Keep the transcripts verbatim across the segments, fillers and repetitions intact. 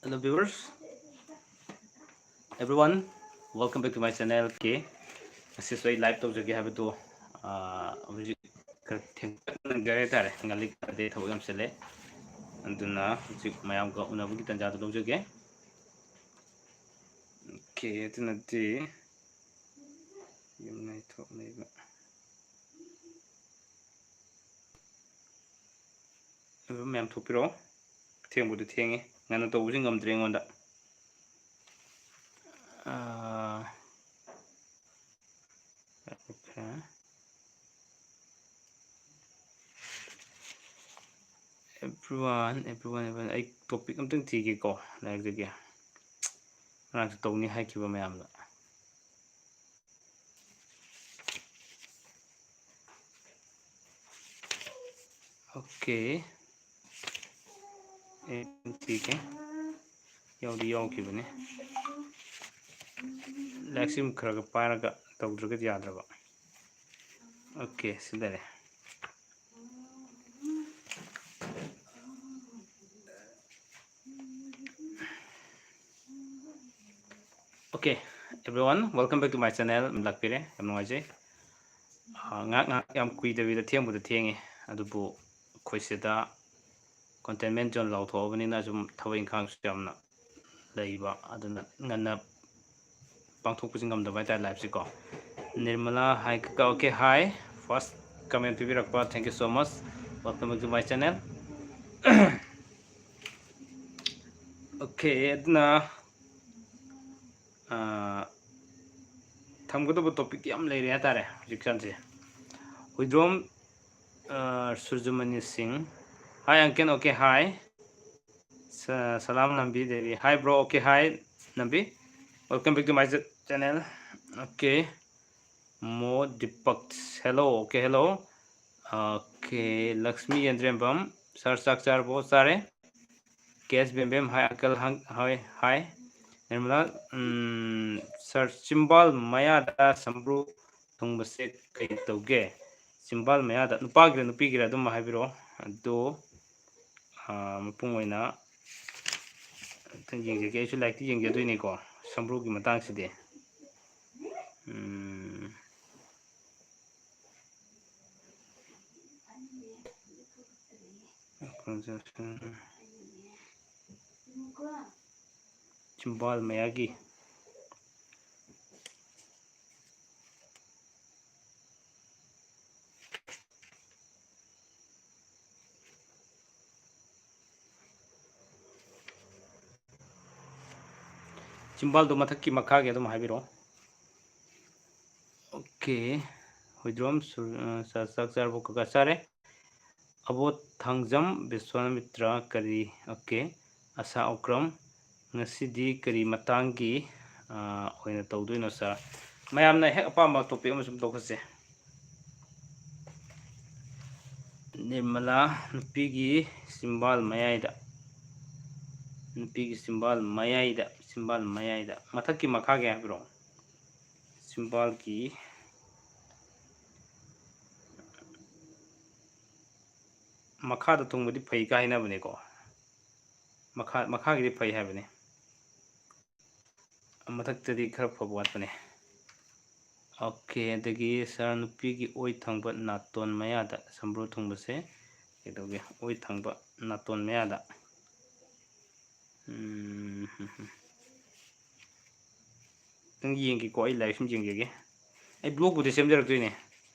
Hello viewers, everyone, welcome back to my channel. Okay, ꯉꯁꯤꯁꯨ ꯑꯩ live ꯇꯧꯖꯒꯦ ꯍꯥꯏꯕꯗꯣ, ꯑꯥ, ꯍꯧꯖꯤꯛ ꯈꯔ ꯊꯦꯡꯒꯠꯅꯈ꯭ꯔꯦ ꯍꯥꯏꯇꯥꯔꯦ, ꯉꯜꯂꯤ ꯈꯔꯗꯤ ꯊꯕꯛ ꯌꯥꯝ ꯆꯤꯜꯂꯦ, ꯑꯗꯨꯅ ꯍꯧꯖꯤꯛ ꯃꯌꯥꯝꯒ ꯎꯅꯕꯒꯤ ꯇꯥꯟꯖꯥꯗꯣ ꯂꯧꯖꯒꯦ꯫ Okay, ꯑꯗꯨꯅꯗꯤ ꯌꯨꯝ ꯂꯩꯊꯣꯛ ꯂꯩꯕ ꯑꯗꯨꯝ ꯃꯌꯥꯝ ꯊꯣꯛꯄꯤꯔꯛꯑꯣ꯫ ꯊꯦꯡꯕꯨꯗꯤ ꯊꯦꯡꯉꯦ, ꯉꯟꯅ ꯇꯧꯕꯁꯤ ꯉꯝꯗ꯭ꯔꯦ ꯑꯩꯉꯣꯟꯗ꯫ ꯑꯥ, okay. Everyone, everyone, everyone, ꯑꯩ topic ꯑꯝꯇꯪ ꯊꯤꯒꯦꯀꯣ ꯂꯥꯏꯔꯤꯛꯇꯒꯤ꯫ ꯉꯔꯥꯡꯁꯨ ꯇꯧꯅꯤ ꯍꯥꯏꯈꯤꯕ ꯃꯌꯥꯝꯗꯣ꯫ Okay. ꯑꯩ ꯊꯤꯒꯦ꯫ ꯌꯥꯎꯗꯤ ꯌꯥꯎꯈꯤꯕꯅꯤ꯫ ꯂꯥꯏꯔꯤꯛꯁꯤ ꯈꯔ ꯈꯔ ꯄꯥꯏꯔꯒ ꯇꯧꯗ꯭ꯔꯒꯗꯤ ꯌꯥꯗ꯭ꯔꯕ꯫ Okay, ꯁꯤ ꯂꯩꯔꯦ꯫ Okay, everyone, welcome back to my channel. ꯂꯥꯛꯄꯤꯔꯦ, ꯌꯥꯝ ꯅꯨꯡꯉꯥꯏꯖꯩ꯫ ꯑꯥ, ꯉꯥꯏꯍꯥꯛ ꯉꯥꯏꯍꯥꯛ ꯌꯥꯝ ꯀꯨꯏꯗꯕꯤꯗ ꯊꯦꯡꯕꯨꯗꯤ ꯊꯦꯡꯉꯦ, ꯑꯗꯨꯕꯨ ꯑꯩꯈꯣꯏ ꯁꯤꯗ containment zone ꯂꯥꯎꯊꯣꯛꯑꯕꯅꯤꯅ ꯁꯨꯝ ꯊꯕꯛ ꯏꯪꯈꯥꯡꯁꯨ ꯌꯥꯝꯅ ꯂꯩꯕ, ꯑꯗꯨꯅ ꯉꯟꯅ ꯄꯥꯡꯊꯣꯛꯄꯁꯤ ꯉꯝꯗꯕ ꯍꯥꯏꯇꯥꯔꯦ liveꯁꯤꯀꯣ꯫ ꯅꯤꯔꯃꯂꯥ ꯍꯥꯏ, okay, hi, first comment ꯄꯤꯕꯤꯔꯛꯄ, thank you so much, welcome back to my channel. Okay, ꯑꯗꯨꯅ ꯑꯥ, ꯊꯝꯒꯗꯕ topic ꯌꯥꯝ ꯂꯩꯔꯦ ꯍꯥꯏꯇꯥꯔꯦ ꯍꯧꯖꯤꯛꯀꯥꯟꯁꯦ꯫ ꯍꯨꯏꯗ꯭ꯔꯣꯝ, ꯑꯥ, ꯁꯨꯔꯖꯃꯅꯤ ꯁꯤꯡ꯫ Hi uncle, okay, hi. ꯁ-, ꯁꯂꯥꯝ ꯅꯝꯕꯤ Devi. Hi bro, okay, hi ꯅꯝꯕꯤ꯫ Welcome back to my ch-, channel. Okay. ꯃꯣ Deepak, hello, okay, hello. Okay, Lakshmi ꯌꯦꯟꯗ꯭ꯔꯦꯝꯕꯝ, sir ꯆꯥꯛ ꯆꯥꯔꯕꯣ? ꯆꯥꯔꯦ꯫ ꯀꯦ ꯑꯦꯁ ꯕꯦꯝꯕꯦꯝ, hi uncle, ꯍꯪ-, hi, hi꯫ ꯅꯤꯔꯃꯂꯥ, ꯎꯝ, sir, ꯆꯤꯝꯕꯥꯜ ꯃꯌꯥꯗ ꯁꯝꯕ꯭ꯔꯨ ꯊꯨꯡꯕꯁꯦ ꯀꯩ ꯇꯧꯒꯦ? ꯆꯤꯝꯕꯥꯜ ꯃꯌꯥꯗ, ꯅꯨꯄꯥꯒꯤꯔ ꯅꯨꯄꯤꯒꯤꯔ ꯑꯗꯨꯝ ꯍꯥꯏꯕꯤꯔꯛꯑꯣ꯫ ꯑꯗꯣ, ꯑꯥ, ꯃꯄꯨꯡ ꯑꯣꯏꯅ ꯌꯦꯡꯖꯒꯦ꯫ ꯑꯩꯁꯨ ꯂꯥꯏꯔꯤꯛꯇꯤ ꯌꯦꯡꯖꯗꯣꯏꯅꯤꯀꯣ, ꯁꯝꯕ꯭ꯔꯨꯒꯤ ꯃꯇꯥꯡꯁꯤꯗꯤ꯫ ꯎꯝ꯫ ꯆꯤꯝꯕꯥꯜ ꯃꯌꯥꯒꯤ꯫ ꯆꯤꯝꯕꯥꯜꯗꯣ ꯃꯊꯛꯀꯤ ꯃꯈꯥꯒꯤ ꯑꯗꯨꯝ ꯍꯥꯏꯕꯤꯔꯛꯑꯣ꯫ ꯑꯣꯀꯦ꯫ ꯍꯨꯏꯗ꯭ꯔꯣꯝ ꯁꯨ-, ꯑ, ꯆꯥ-, ꯆꯥꯛ ꯆꯥꯔꯕꯣ ꯀꯀꯥ? ꯆꯥꯔꯦ꯫ ꯑꯕꯣ ꯊꯥꯡꯖꯝ ꯕꯤꯁ꯭ꯋꯥꯃꯤꯇ꯭ꯔ ꯀꯔꯤ, ꯑꯣꯀꯦ꯫ ꯑꯁꯥ ꯑꯣꯀ꯭ꯔꯝ, ꯉꯁꯤꯗꯤ ꯀꯔꯤ ꯃꯇꯥꯡꯒꯤ, ꯑ, ꯑꯣꯏꯅ ꯇꯧꯗꯣꯏꯅꯣ ꯁꯥꯔ? ꯃꯌꯥꯝꯅ ꯍꯦꯛ ꯑꯄꯥꯝꯕ topic ꯑꯃ ꯁꯨꯝ ꯇꯧꯈꯠꯁꯦ꯫ ꯅꯤꯔꯃꯂꯥ, ꯅꯨꯄꯤꯒꯤ ꯆꯤꯝꯕꯥꯜ ꯃꯌꯥꯏꯗ, ꯅꯨꯄꯤꯒꯤ ꯆꯤꯝꯕꯥꯜ ꯃꯌꯥꯏꯗ, ꯆꯤꯝꯕꯥꯜ ꯃꯌꯥꯏꯗ, ꯃꯊꯛꯀꯤ ꯃꯈꯥꯒꯤ ꯍꯥꯏꯕꯤꯔꯛꯑꯣ꯫ ꯆꯤꯝꯕꯥꯜꯒꯤ ꯃꯈꯥꯗ ꯊꯨꯡꯕꯗꯤ ꯐꯩ ꯀꯥ ꯍꯥꯏꯅꯕꯅꯤꯀꯣ꯫ ꯃꯈꯥ, ꯃꯈꯥꯒꯤꯗꯤ ꯐꯩ ꯍꯥꯏꯕꯅꯤ꯫ ꯃꯊꯛꯇꯗꯤ ꯈꯔ ꯐꯕ ꯋꯥꯠꯄꯅꯦ꯫ ꯑꯣꯀꯦ, ꯑꯗꯒꯤ ꯁꯥꯔ, ꯅꯨꯄꯤꯒꯤ ꯑꯣꯏ ꯊꯪꯕ ꯅꯥꯇꯣꯟ ꯃꯌꯥꯗ ꯁꯝꯕ꯭ꯔꯨ ꯊꯨꯡꯕꯁꯦ ꯀꯩꯗꯧꯒꯦ? ꯑꯣꯏ ꯊꯪꯕ ꯅꯥꯇꯣꯟ ꯃꯌꯥꯗ꯫ ꯎꯝ, ꯍꯝ, ꯍꯝ꯫ ꯈꯤꯇꯪ ꯌꯦꯡꯒꯦꯀꯣ, ꯑꯩ ꯂꯥꯏꯔꯤꯛ ꯁꯨꯝ ꯌꯦꯡꯖꯒꯦ꯫ ꯑꯩ blogꯄꯨꯗꯤ ꯁꯦꯝꯖꯔꯛꯇꯣꯏꯅꯦ꯫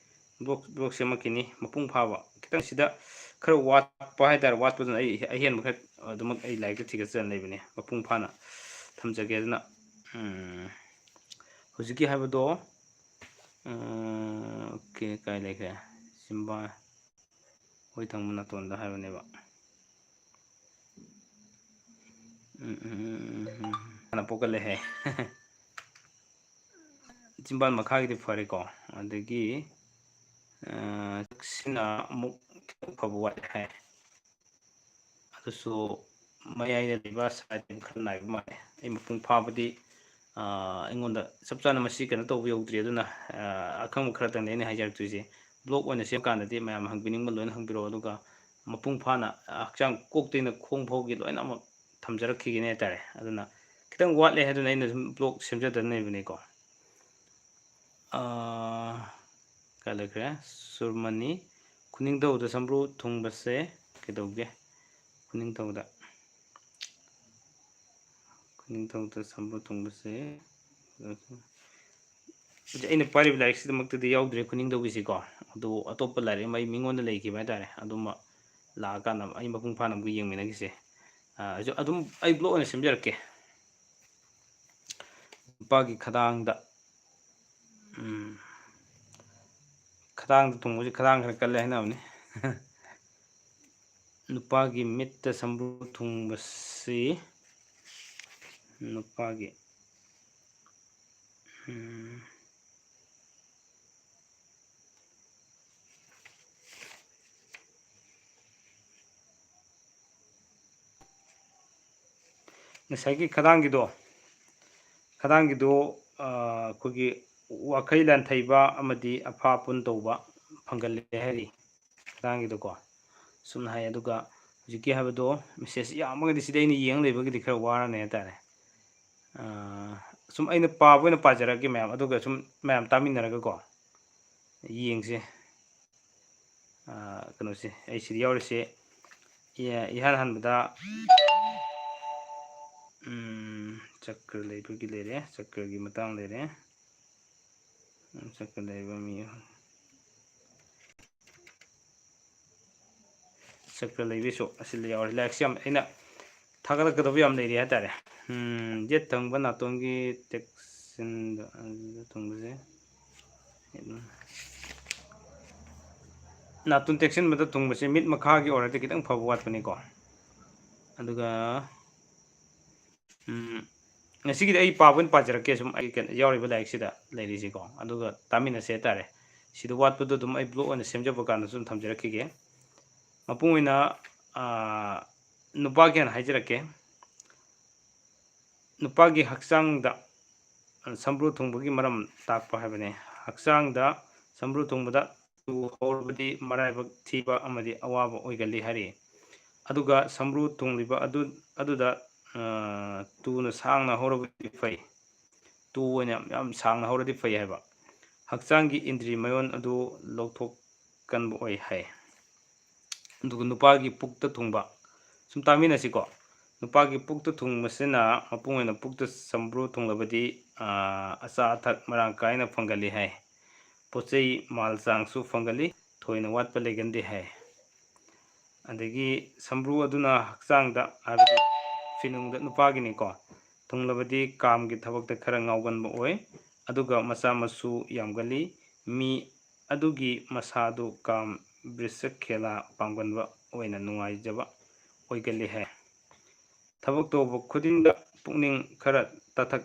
Blog, blog ꯁꯦꯝꯃꯛꯈꯤꯅꯤ, ꯃꯄꯨꯡ ꯐꯥꯕ꯫ ꯈꯤꯇꯪ ꯁꯤꯗ ꯈꯔ ꯋꯥꯠꯄ ꯍꯥꯏꯇꯥꯔꯦ, ꯋꯥꯠꯄꯗꯨꯅ ꯑꯩ ꯑꯍꯦꯟꯕ ꯈꯔ ꯑꯗꯨꯃꯛ ꯑꯩ ꯂꯥꯏꯔꯤꯛꯇ ꯊꯤꯒꯠꯆꯔ ꯂꯩꯕꯅꯦ, ꯃꯄꯨꯡ ꯐꯥꯅ ꯊꯝꯖꯒꯦ꯫ ꯑꯗꯨꯅ, ꯎꯝ, ꯍꯧꯖꯤꯛꯀꯤ ꯍꯥꯏꯕꯗꯣ, ꯎꯝ, ꯑꯣꯀꯦ, ꯀꯥꯏ ꯂꯩꯈ꯭ꯔꯦ? ꯆꯤꯝꯕꯥꯜ, ꯑꯣꯏ ꯊꯪꯕ ꯅꯥꯇꯣꯟꯗ ꯍꯥꯏꯕꯅꯦꯕ꯫ ꯎꯝ, ꯎꯝ, ꯎꯝ, ꯎꯝ, ꯎꯝ꯫ ꯍꯥꯟꯅ ꯄꯣꯛꯀꯜꯂꯦꯍꯦ꯫ ꯆꯤꯝꯕꯥꯜ ꯃꯈꯥꯒꯤꯗꯤ ꯐꯔꯦꯀꯣ꯫ ꯑꯗꯒꯤ, ꯑ, ꯁꯤꯅ ꯑꯃꯨꯛ ꯈꯤꯇꯪ ꯐꯕ ꯋꯥꯠꯂꯦ ꯍꯥꯏ꯫ ꯑꯗꯨꯁꯨ ꯃꯌꯥꯏꯗ ꯂꯩꯕ side ꯈꯔ ꯅꯥꯏꯕ ꯃꯥꯜꯂꯦ꯫ ꯑꯩ ꯃꯄꯨꯡ ꯐꯥꯕꯗꯤ, ꯑ, ꯑꯩꯉꯣꯟꯗ ꯆꯞ ꯆꯥꯅ ꯃꯁꯤ ꯀꯩꯅꯣ ꯇꯧꯕ ꯌꯧꯗ꯭ꯔꯤ꯫ ꯑꯗꯨꯅ, ꯑ, ꯑꯈꯪꯕ ꯈꯔꯇꯪꯅꯤ ꯑꯩꯅ ꯍꯥꯏꯖꯔꯛꯇꯣꯏꯁꯦ꯫ Blog ꯑꯣꯏꯅ ꯁꯦꯝꯀꯥꯟꯗꯗꯤ ꯃꯌꯥꯝ ꯍꯪꯕꯤꯅꯤꯡꯕ ꯂꯣꯏꯅ ꯍꯪꯕꯤꯔꯛꯑꯣ꯫ ꯑꯗꯨꯒ ꯃꯄꯨꯡ ꯐꯥꯅ ꯍꯛꯆꯥꯡ ꯀꯣꯛꯇꯩꯅ ꯈꯣꯡ ꯐꯥꯎꯒꯤ ꯂꯣꯏꯅꯃꯛ ꯊꯝꯖꯔꯛꯈꯤꯒꯅꯤ ꯍꯥꯏꯇꯥꯔꯦ꯫ ꯑꯗꯨꯅ ꯈꯤꯇꯪ ꯋꯥꯠꯂꯦ ꯍꯥꯏꯗꯨꯅ ꯑꯩꯅ ꯁꯨꯝ ꯕ꯭ꯂꯣꯛ ꯁꯦꯝꯖꯗꯅ ꯂꯩꯕꯅꯤꯀꯣ꯫ ꯑꯥ, ꯀꯥꯏ ꯂꯩꯈ꯭ꯔꯦ? ꯁꯨꯔꯃꯅꯤ꯫ ꯈꯨꯅꯤꯡꯊꯧꯗ ꯁꯝꯕ꯭ꯔꯨ ꯊꯨꯡꯕꯁꯦ ꯀꯩꯗꯧꯒꯦ? ꯈꯨꯅꯤꯡꯊꯧꯗ, ꯈꯨꯅꯤꯡꯊꯧꯗ ꯁꯝꯕ꯭ꯔꯨ ꯊꯨꯡꯕꯁꯦ, ꯍꯧꯖꯤꯛ ꯑꯩꯅ ꯄꯥꯏꯔꯤꯕ ꯂꯥꯏꯔꯤꯛꯁꯤꯗꯃꯛꯇꯗꯤ ꯌꯥꯎꯗ꯭ꯔꯦ ꯈꯨꯅꯤꯡꯊꯧꯒꯤꯁꯤꯀꯣ꯫ ꯑꯗꯨ ꯑꯇꯣꯞꯄ ꯂꯥꯏꯔꯤꯛ ꯑꯃ ꯑꯩ ꯃꯤꯉꯣꯟꯗ ꯂꯩꯈꯤꯕ ꯍꯥꯏꯇꯥꯔꯦ꯫ ꯑꯗꯨꯃ ꯂꯥꯛꯑꯀꯥꯟꯗ ꯑꯩ ꯃꯄꯨꯡ ꯐꯥꯅ ꯑꯃꯨꯛ ꯌꯦꯡꯃꯤꯟꯅꯈꯤꯁꯦ꯫ ꯑꯥ, ꯑꯩꯁꯨ ꯑꯗꯨꯝ ꯑꯩ ꯕ꯭ꯂꯣꯛ ꯑꯣꯏꯅ ꯁꯦꯝꯖꯔꯛꯀꯦ꯫ ꯅꯨꯄꯥꯒꯤ ꯈꯗꯥꯡꯗ, ꯎꯝ, ꯈꯗꯥꯡꯗ ꯊꯨꯡꯕꯁꯤ ꯈꯗꯥꯡ ꯈꯔ ꯀꯜꯂꯦ ꯍꯥꯏꯅꯕꯅꯤ꯫ ꯅꯨꯄꯥꯒꯤ ꯃꯤꯠꯇ ꯁꯝꯕ꯭ꯔꯨ ꯊꯨꯡꯕꯁꯤ, ꯅꯨꯄꯥꯒꯤ, ꯎꯝ, ꯉꯁꯥꯏꯒꯤ ꯈꯗꯥꯡꯒꯤꯗꯣ, ꯈꯗꯥꯡꯒꯤꯗꯣ, ꯑꯥ, ꯑꯩꯈꯣꯏꯒꯤ ꯋꯥꯈꯩ ꯂꯥꯟꯊꯩꯕ ꯑꯃꯗꯤ ꯑꯐꯥ ꯑꯄꯨꯟ ꯇꯧꯕ ꯐꯪꯒꯜꯂꯦ ꯍꯥꯏꯔꯤ ꯈꯗꯥꯡꯒꯤꯗꯣꯀꯣ꯫ ꯁꯨꯝꯅ ꯍꯥꯏ꯫ ꯑꯗꯨꯒ ꯍꯧꯖꯤꯛꯀꯤ ꯍꯥꯏꯕꯗꯣ ꯃꯦꯁꯦꯖ ꯌꯥꯝꯃꯒꯗꯤ ꯁꯤꯗꯤ ꯑꯩꯅ ꯌꯦꯡ ꯂꯩꯕꯒꯤꯗꯤ ꯈꯔ ꯋꯥꯔꯅꯤ ꯍꯥꯏꯇꯥꯔꯦ꯫ ꯑꯥ, ꯁꯨꯝ ꯑꯩꯅ ꯄꯥꯕ ꯑꯣꯏꯅ ꯄꯥꯖꯔꯛꯑꯒꯦ ꯃꯌꯥꯝ, ꯑꯗꯨꯒ ꯁꯨꯝ ꯃꯌꯥꯝ ꯇꯥꯃꯤꯟꯅꯔꯒꯀꯣ ꯌꯦꯡꯁꯦ꯫ ꯑꯥ, ꯀꯩꯅꯣꯁꯦ, ꯑꯩ ꯁꯤꯗ ꯌꯥꯎꯔꯤꯁꯦ, ꯏ-, ꯏꯍꯥꯟ ꯍꯥꯟꯕꯗ, ꯎꯝ, ꯆꯀ꯭ꯔ ꯂꯩꯕꯒꯤ ꯂꯩꯔꯦ, ꯆꯀ꯭ꯔꯒꯤ ꯃꯇꯥꯡ ꯂꯩꯔꯦ꯫ ꯎꯝ, ꯆꯀ꯭ꯔ ꯂꯩꯕ ꯃꯤ, ꯆꯀ꯭ꯔ ꯂꯩꯕꯤꯁꯨ ꯑꯁꯤꯗ ꯌꯥꯎꯔꯦ꯫ ꯂꯥꯏꯔꯤꯛꯁꯤ ꯌꯥꯝ ꯑꯩꯅ ꯊꯥꯒꯠꯂꯛꯀꯗꯕ ꯌꯥꯝ ꯂꯩꯔꯤ ꯍꯥꯏꯇꯥꯔꯦ꯫ ꯎꯝ, ꯌꯦꯠ ꯊꯪꯕ ꯅꯥꯇꯣꯟꯒꯤ ꯇꯦꯛꯁꯤꯟꯕ ꯑꯗꯨꯗ ꯊꯨꯡꯕꯁꯦ, ꯅꯥꯇꯣꯟ ꯇꯦꯛꯁꯤꯟꯕꯗ ꯊꯨꯡꯕꯁꯦ ꯃꯤꯠ ꯃꯈꯥꯒꯤ ꯑꯣꯏꯔꯗꯤ ꯈꯤꯇꯪ ꯐꯕ ꯋꯥꯠꯄꯅꯤꯀꯣ꯫ ꯑꯗꯨꯒ, ꯎꯝ, ꯉꯁꯤꯒꯤꯗꯤ ꯑꯩ ꯄꯥꯕ ꯑꯣꯏꯅ ꯄꯥꯖꯔꯛꯀꯦ, ꯁꯨꯝ ꯑꯩ ꯀꯩꯅꯣ ꯌꯥꯎꯔꯤꯕ ꯂꯥꯏꯔꯤꯛꯁꯤꯗ ꯂꯩꯔꯤꯁꯤꯀꯣ, ꯑꯗꯨꯒ ꯇꯥꯃꯤꯟꯅꯁꯦ ꯍꯥꯏꯇꯥꯔꯦ꯫ ꯁꯤꯗ ꯋꯥꯠꯄꯗꯣ ꯑꯗꯨꯝ ꯑꯩ ꯕ꯭ꯂꯣꯛ ꯑꯣꯏꯅ ꯁꯦꯝꯖꯕ ꯀꯥꯟꯗꯁꯨ ꯑꯗꯨꯝ ꯊꯝꯖꯔꯛꯈꯤꯒꯦ꯫ ꯃꯄꯨꯡ ꯑꯣꯏꯅ, ꯑꯥ, ꯅꯨꯄꯥꯒꯤ ꯍꯥꯟꯅ ꯍꯥꯏꯖꯔꯛꯀꯦ꯫ ꯅꯨꯄꯥꯒꯤ ꯍꯛꯆꯥꯡꯗ ꯁꯝꯕ꯭ꯔꯨ ꯊꯨꯡꯕꯒꯤ ꯃꯔꯝ ꯇꯥꯛꯄ ꯍꯥꯏꯕꯅꯤ꯫ ꯍꯛꯆꯥꯡꯗ ꯁꯝꯕ꯭ꯔꯨ ꯊꯨꯡꯕꯗ ꯇꯨ ꯍꯧꯔꯕꯗꯤ ꯃꯔꯥꯏꯕꯛ ꯊꯤꯕ ꯑꯃꯗꯤ ꯑꯋꯥꯕ ꯑꯣꯏꯒꯜꯂꯤ ꯍꯥꯏꯔꯤ꯫ ꯑꯗꯨꯒ ꯁꯝꯕ꯭ꯔꯨ ꯊꯨꯡꯂꯤꯕ ꯑꯗꯨ ꯑꯗꯨꯗ ꯑꯥ, ꯇꯨꯅ ꯁꯥꯡꯅ ꯍꯧꯔꯕꯗꯤ ꯐꯩ꯫ ꯇꯨ ꯑꯣꯏꯅ ꯌꯥꯝ, ꯌꯥꯝ ꯁꯥꯡꯅ ꯍꯧꯔꯗꯤ ꯐꯩ ꯍꯥꯏꯕ꯫ ꯍꯛꯆꯥꯡꯒꯤ ꯏꯟꯗ꯭ꯔꯤ ꯃꯌꯣꯟ ꯑꯗꯨ ꯂꯧꯊꯣꯛꯀꯟꯕ ꯑꯣꯏ ꯍꯥꯏ꯫ ꯑꯗꯨꯒ ꯅꯨꯄꯥꯒꯤ ꯄꯨꯛꯇ ꯊꯨꯡꯕ꯫ ꯁꯨꯝ ꯇꯥꯃꯤꯟꯅꯁꯤꯀꯣ꯫ ꯅꯨꯄꯥꯒꯤ ꯄꯨꯛꯇ ꯊꯨꯡꯕꯁꯤꯅ ꯃꯄꯨꯡ ꯑꯣꯏꯅ ꯄꯨꯛꯇ ꯁꯝꯕ꯭ꯔꯨ ꯊꯨꯡꯂꯕꯗꯤ, ꯑꯥ, ꯑꯆꯥ ꯑꯊꯛ ꯃꯔꯥꯡ ꯀꯥꯏꯅ ꯐꯪꯒꯜꯂꯤ ꯍꯥꯏ꯫ ꯄꯣꯠ ꯆꯩ ꯃꯥꯜ ꯆꯥꯡꯁꯨ ꯐꯪꯒꯜꯂꯤ, ꯊꯣꯏꯅ ꯋꯥꯠꯄ ꯂꯩꯒꯟꯗꯦ ꯍꯥꯏ꯫ ꯑꯗꯒꯤ ꯁꯝꯕ꯭ꯔꯨ ꯑꯗꯨꯅ ꯍꯛꯆꯥꯡꯗ, ꯍꯥꯏꯕꯗꯤ ꯐꯤꯅꯨꯡꯗ, ꯅꯨꯄꯥꯒꯤꯅꯤꯀꯣ, ꯊꯨꯡꯂꯕꯗꯤ ꯀꯥꯝꯒꯤ ꯊꯕꯛꯇ ꯈꯔ ꯉꯥꯎꯒꯟꯕ ꯑꯣꯏ, ꯑꯗꯨꯒ ꯃꯆꯥ ꯃꯁꯨ ꯌꯥꯝꯒꯜꯂꯤ꯫ ꯃꯤ ꯑꯗꯨꯒꯤ ꯃꯁꯥꯗꯨ ꯀꯥꯝ ꯕ꯭ꯔꯤꯁ ꯈꯦꯂꯥ ꯄꯥꯝꯒꯟꯕ ꯑꯣꯏꯅ ꯅꯨꯡꯉꯥꯏꯖꯕ ꯑꯣꯏꯒꯜꯂꯤ ꯍꯥꯏ꯫ ꯊꯕꯛ ꯇꯧꯕ ꯈꯨꯗꯤꯡꯗ ꯄꯨꯛꯅꯤꯡ ꯈꯔ ꯇꯥꯊꯛ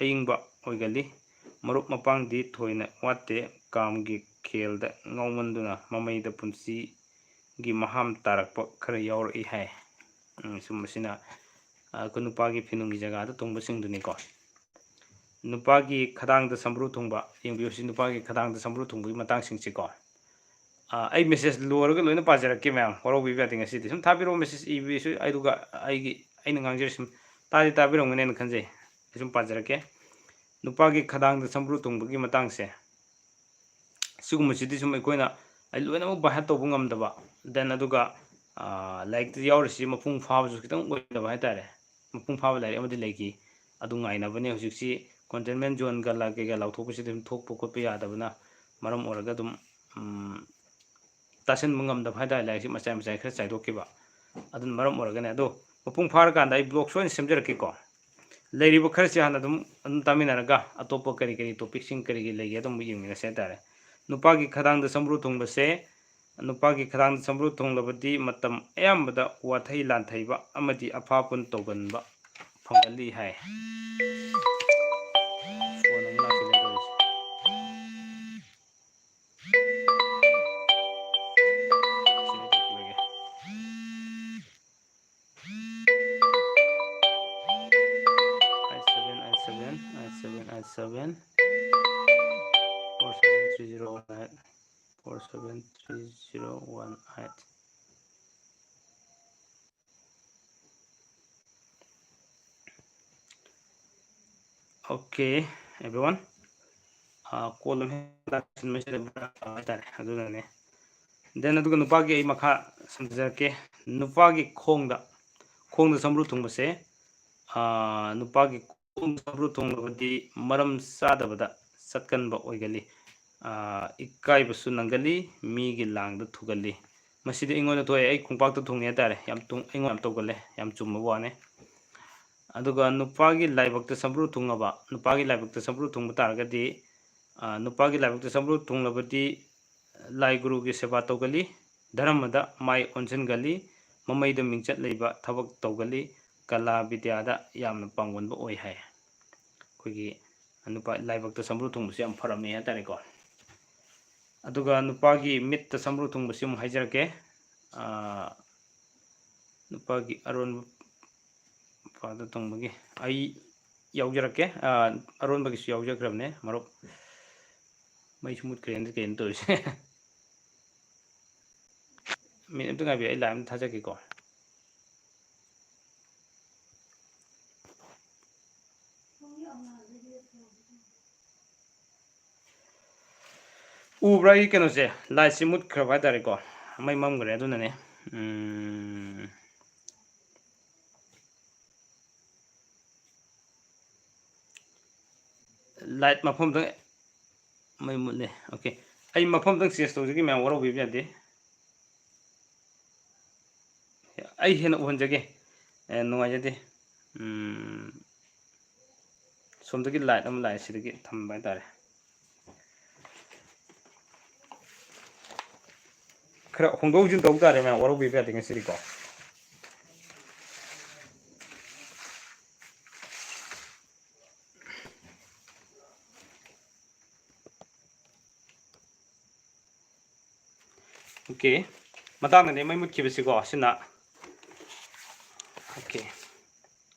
ꯑꯏꯪꯕ ꯑꯣꯏꯒꯜꯂꯤ꯫ ꯃꯔꯨꯞ ꯃꯄꯥꯡꯗꯤ ꯊꯣꯏꯅ ꯋꯥꯠꯇꯦ꯫ ꯀꯥꯝꯒꯤ ꯈꯦꯜꯗ ꯉꯥꯎꯃꯟꯗꯨꯅ ꯃꯃꯩꯗ ꯄꯨꯟꯁꯤꯒꯤ ꯃꯍꯥꯝ ꯇꯥꯔꯛꯄ ꯈꯔ ꯌꯥꯎꯔꯛꯏ ꯍꯥꯏ꯫ ꯎꯝ, ꯁꯨꯝꯕꯁꯤꯅ, ꯑ, ꯑꯩꯈꯣꯏ ꯅꯨꯄꯥꯒꯤ ꯐꯤꯅꯨꯡꯒꯤ ꯖꯒꯥꯗ ꯊꯨꯡꯕꯁꯤꯡꯗꯨꯅꯤꯀꯣ꯫ ꯅꯨꯄꯥꯒꯤ ꯈꯗꯥꯡꯗ ꯁꯝꯕ꯭ꯔꯨ ꯊꯨꯡꯕ, ꯌꯦꯡꯕꯤꯌꯨ, ꯁꯤ ꯅꯨꯄꯥꯒꯤ ꯈꯗꯥꯡꯗ ꯁꯝꯕ꯭ꯔꯨ ꯊꯨꯡꯕꯒꯤ ꯃꯇꯥꯡꯁꯤꯡꯁꯤꯀꯣ꯫ ꯑ, ꯑꯩ ꯃꯦꯁꯦꯖ ꯂꯣꯏꯔꯒ ꯂꯣꯏꯅ ꯄꯥꯖꯔꯛꯀꯦ ꯃꯌꯥꯝ, ꯋꯥꯔꯧꯕꯤꯕ ꯌꯥꯗꯦ ꯉꯁꯤꯗꯤ꯫ ꯁꯨꯝ ꯊꯥꯕꯤꯔꯛꯑꯣ ꯃꯦꯁꯦꯖ ꯏꯕꯤꯁꯨ, ꯑꯗꯨꯒ ꯑꯩꯒꯤ, ꯑꯩꯅ ꯉꯥꯡꯖꯔꯤꯁꯤ ꯁꯨꯝ ꯇꯥꯗꯤ ꯇꯥꯕꯤꯔꯝꯒꯅꯦꯅ ꯈꯟꯖꯩ꯫ ꯑꯩ ꯁꯨꯝ ꯄꯥꯖꯔꯛꯀꯦ꯫ ꯅꯨꯄꯥꯒꯤ ꯈꯗꯥꯡꯗ ꯁꯝꯕ꯭ꯔꯨ ꯊꯨꯡꯕꯒꯤ ꯃꯇꯥꯡꯁꯦ, ꯁꯤꯒꯨꯝꯕꯁꯤꯗꯤ ꯁꯨꯝ ꯑꯩꯈꯣꯏꯅ ꯑꯩ ꯂꯣꯏꯅꯃꯛ ꯕꯥꯏꯍꯥꯔꯠ ꯇꯧꯕ ꯉꯝꯗꯕ, then ꯑꯗꯨꯒ, ꯑ, ꯂꯥꯏꯔꯤꯛꯇ ꯌꯥꯎꯔꯤꯁꯤ ꯃꯄꯨꯡ ꯐꯥꯕꯁꯨ ꯈꯤꯇꯪ ꯑꯣꯏꯗꯕ ꯍꯥꯏꯇꯥꯔꯦ꯫ ꯃꯄꯨꯡ ꯐꯥꯕ ꯂꯥꯏꯔꯤꯛ ꯑꯃꯗꯤ ꯂꯩꯈꯤ, ꯑꯗꯨ ꯉꯥꯏꯅꯕꯅꯦ꯫ ꯍꯧꯖꯤꯛꯁꯤ containment zoneꯒ ꯂ-, ꯀꯩꯀꯥ ꯂꯥꯎꯊꯣꯛꯄꯁꯤꯗ ꯑꯗꯨꯝ ꯊꯣꯛꯄ ꯈꯣꯠꯄ ꯌꯥꯗꯕꯅ ꯃꯔꯝ ꯑꯣꯏꯔꯒ ꯑꯗꯨꯝ, ꯎꯝ, ꯇꯥꯁꯤꯟꯕ ꯉꯝꯗꯕ ꯍꯥꯏꯇꯥꯔꯦ, ꯂꯥꯏꯔꯤꯛꯁꯤ ꯃꯆꯥꯏ ꯃꯆꯥꯏ ꯈꯔ ꯆꯥꯏꯊꯣꯛꯈꯤꯕ꯫ ꯑꯗꯨꯅ ꯃꯔꯝ ꯑꯣꯏꯔꯒꯅꯦ꯫ ꯑꯗꯣ ꯃꯄꯨꯡ ꯐꯥꯔꯀꯥꯟꯗ ꯑꯩ ꯕ꯭ꯂꯣꯛ ꯁꯣꯏꯅ ꯁꯦꯝꯖꯔꯛꯀꯦꯀꯣ꯫ ꯂꯩꯔꯤꯕ ꯈꯔꯁꯤ ꯍꯥꯟꯅ ꯑꯗꯨꯝ, ꯑꯗꯨꯝ ꯇꯥꯃꯤꯟꯅꯔꯒ ꯑꯇꯣꯞꯄ ꯀꯔꯤ ꯀꯔꯤ ꯇꯣꯄꯤꯛꯁꯤꯡ ꯀꯔꯤ ꯀꯔꯤ ꯂꯩꯒꯦ ꯑꯗꯨꯝ ꯌꯦꯡꯃꯤꯟꯅꯁꯦ ꯍꯥꯏꯇꯥꯔꯦ꯫ ꯅꯨꯄꯥꯒꯤ ꯈꯗꯥꯡꯗ ꯁꯝꯕ꯭ꯔꯨ ꯊꯨꯡꯕꯁꯦ, ꯅꯨꯄꯥꯒꯤ ꯈꯗꯥꯡꯗ ꯁꯝꯕ꯭ꯔꯨ ꯊꯨꯡꯂꯕꯗꯤ ꯃꯇꯝ ꯑꯌꯥꯝꯕꯗ ꯋꯥꯊꯩ ꯂꯥꯟꯊꯩꯕ ꯑꯃꯗꯤ ꯑꯐꯥ ꯄꯨꯟ ꯇꯧꯒꯟꯕ ꯐꯪꯒꯜꯂꯤ ꯍꯥꯏ꯫ ꯐꯣꯟ ꯑꯃꯨꯛ ꯂꯥꯛꯁꯤꯜꯂꯦ ꯇꯧꯔꯤꯁꯦ꯫ Eight seven, eight seven, eight seven, eight seven, four seven three zero one eight, four seven three zero one eight. Okay, everyone. ꯑꯥ, call ꯑꯃ ꯍꯦꯛ ꯂꯥꯛꯁꯤꯟꯕꯁꯤꯗ ꯕꯦꯔꯥ ꯀꯥꯕ ꯍꯥꯏꯇꯥꯔꯦ, ꯑꯗꯨꯅꯅꯦ꯫ Then ꯑꯗꯨꯒ ꯅꯨꯄꯥꯒꯤ ꯑꯩ ꯃꯈꯥ ꯁꯝꯖꯔꯛꯀꯦ꯫ ꯅꯨꯄꯥꯒꯤ ꯈꯣꯡꯗ, ꯈꯣꯡꯗ ꯁꯝꯕ꯭ꯔꯨ ꯊꯨꯡꯕꯁꯦ, ꯑꯥ, ꯅꯨꯄꯥꯒꯤ ꯈꯣꯡꯗ ꯁꯝꯕ꯭ꯔꯨ ꯊꯨꯡꯂꯕꯗꯤ ꯃꯔꯝ ꯆꯥꯗꯕꯗ ꯆꯠꯀꯟꯕ ꯑꯣꯏꯒꯜꯂꯤ꯫ ꯑꯥ, ꯏꯀꯥꯏꯕꯁꯨ ꯅꯪꯒꯜꯂꯤ, ꯃꯤꯒꯤ ꯂꯥꯡꯗ ꯊꯨꯒꯜꯂꯤ꯫ ꯃꯁꯤꯗꯤ ꯑꯩꯉꯣꯟꯗ ꯊꯣꯛꯑꯦ, ꯑꯩ ꯈꯣꯡꯄꯥꯛꯇ ꯊꯨꯡꯉꯦ ꯍꯥꯏꯇꯥꯔꯦ, ꯌꯥꯝ ꯇꯨꯡ-, ꯑꯩꯉꯣꯟꯗ ꯌꯥꯝ ꯇꯧꯒꯜꯂꯦ, ꯌꯥꯝ ꯆꯨꯝꯕ ꯋꯥꯅꯦ꯫ ꯑꯗꯨꯒ ꯅꯨꯄꯥꯒꯤ ꯂꯥꯏꯕꯛꯇ ꯁꯝꯕ꯭ꯔꯨ ꯊꯨꯡꯉꯕ, ꯅꯨꯄꯥꯒꯤ ꯂꯥꯏꯕꯛꯇ ꯁꯝꯕ꯭ꯔꯨ ꯊꯨꯡꯕ ꯇꯥꯔꯒꯗꯤ, ꯑ, ꯅꯨꯄꯥꯒꯤ ꯂꯥꯏꯕꯛꯇ ꯁꯝꯕ꯭ꯔꯨ ꯊꯨꯡꯂꯕꯗꯤ ꯂꯥꯏ ꯒꯨꯔꯨꯒꯤ ꯁꯦꯕꯥ ꯇꯧꯒꯜꯂꯤ, ꯙꯔꯃꯗ ꯃꯥꯏ ꯑꯣꯟꯁꯤꯟꯒꯜꯂꯤ, ꯃꯃꯩꯗ ꯃꯤꯡꯆꯠ ꯂꯩꯕ ꯊꯕꯛ ꯇꯧꯒꯜꯂꯤ, ꯀꯂꯥ ꯕꯤꯗ꯭ꯌꯥꯗ ꯌꯥꯝꯅ ꯄꯥꯡꯒꯟꯕ ꯑꯣꯏ ꯍꯥꯏ꯫ ꯑꯩꯈꯣꯏꯒꯤ ꯅꯨꯄꯥ ꯂꯥꯏꯕꯛꯇ ꯁꯝꯕ꯭ꯔꯨ ꯊꯨꯡꯕꯁꯦ ꯌꯥꯝ ꯐꯔꯝꯃꯦ ꯍꯥꯏꯇꯥꯔꯦꯀꯣ꯫ ꯑꯗꯨꯒ ꯅꯨꯄꯥꯒꯤ ꯃꯤꯠꯇ ꯁꯝꯕ꯭ꯔꯨ ꯊꯨꯡꯕꯁꯤ ꯑꯃꯨꯛ ꯍꯥꯏꯖꯔꯛꯀꯦ꯫ ꯑ, ꯅꯨꯄꯥꯒꯤ ꯑꯔꯣꯟꯕ ꯄꯥꯗ ꯊꯨꯡꯕꯒꯤ ꯑꯩ ꯌꯥꯎꯖꯔꯛꯀꯦ꯫ ꯑ, ꯑꯔꯣꯟꯕꯒꯤꯁꯨ ꯌꯥꯎꯖꯈ꯭ꯔꯕꯅꯦ, ꯃꯔꯨꯞ꯫ ꯃꯩꯁꯨ ꯃꯨꯠꯈ꯭ꯔꯦꯅ ꯀꯩꯅꯣ ꯇꯧꯔꯤꯁꯦ꯫ Minute ꯑꯝꯇ ꯉꯥꯏꯕꯤꯌꯨ, ꯑꯩ live ꯑꯝꯇ ꯊꯥꯖꯒꯦꯀꯣ꯫ ꯎꯕ꯭ꯔꯥ? ꯑꯩ ꯀꯩꯅꯣꯁꯦ, lightꯁꯦ ꯃꯨꯠꯈ꯭ꯔꯕ ꯍꯥꯏꯇꯥꯔꯦꯀꯣ, ꯃꯩ ꯃꯝꯈ꯭ꯔꯦ꯫ ꯑꯗꯨꯅꯅꯦ, ꯎꯝ, light ꯃꯐꯝꯗ ꯃꯩ ꯃꯨꯠꯂꯦ꯫ Okay, ꯑꯩ ꯃꯐꯝꯗꯪ change ꯇꯧꯖꯒꯦ, ꯃꯌꯥꯝ ꯋꯥꯔꯧꯕꯤꯕ ꯌꯥꯗꯦ꯫ ꯑꯩ ꯍꯦꯟꯅ ꯎꯍꯟꯖꯒꯦ꯫ ꯑꯦ, ꯅꯨꯡꯉꯥꯏꯖꯗꯦ꯫ ꯎꯝ, ꯁꯣꯝꯗꯒꯤ light ꯑꯃ ꯂꯥꯛꯑꯦ, ꯁꯤꯗꯒꯤ ꯊꯝꯕ ꯍꯥꯏꯇꯥꯔꯦ꯫ ꯈꯔ ꯍꯣꯡꯗꯣꯛ ꯍꯣꯡꯖꯤꯟ ꯇꯧ ꯇꯥꯔꯦ ꯃꯌꯥꯝ, ꯋꯥꯔꯧꯕꯤꯕ ꯌꯥꯗꯦ ꯉꯁꯤꯗꯤꯀꯣ꯫ Okay, ꯃꯇꯥꯡꯗꯅꯦ ꯃꯩ ꯃꯨꯠꯈꯤꯕꯁꯤꯀꯣ, ꯑꯁꯤꯅ꯫ Okay,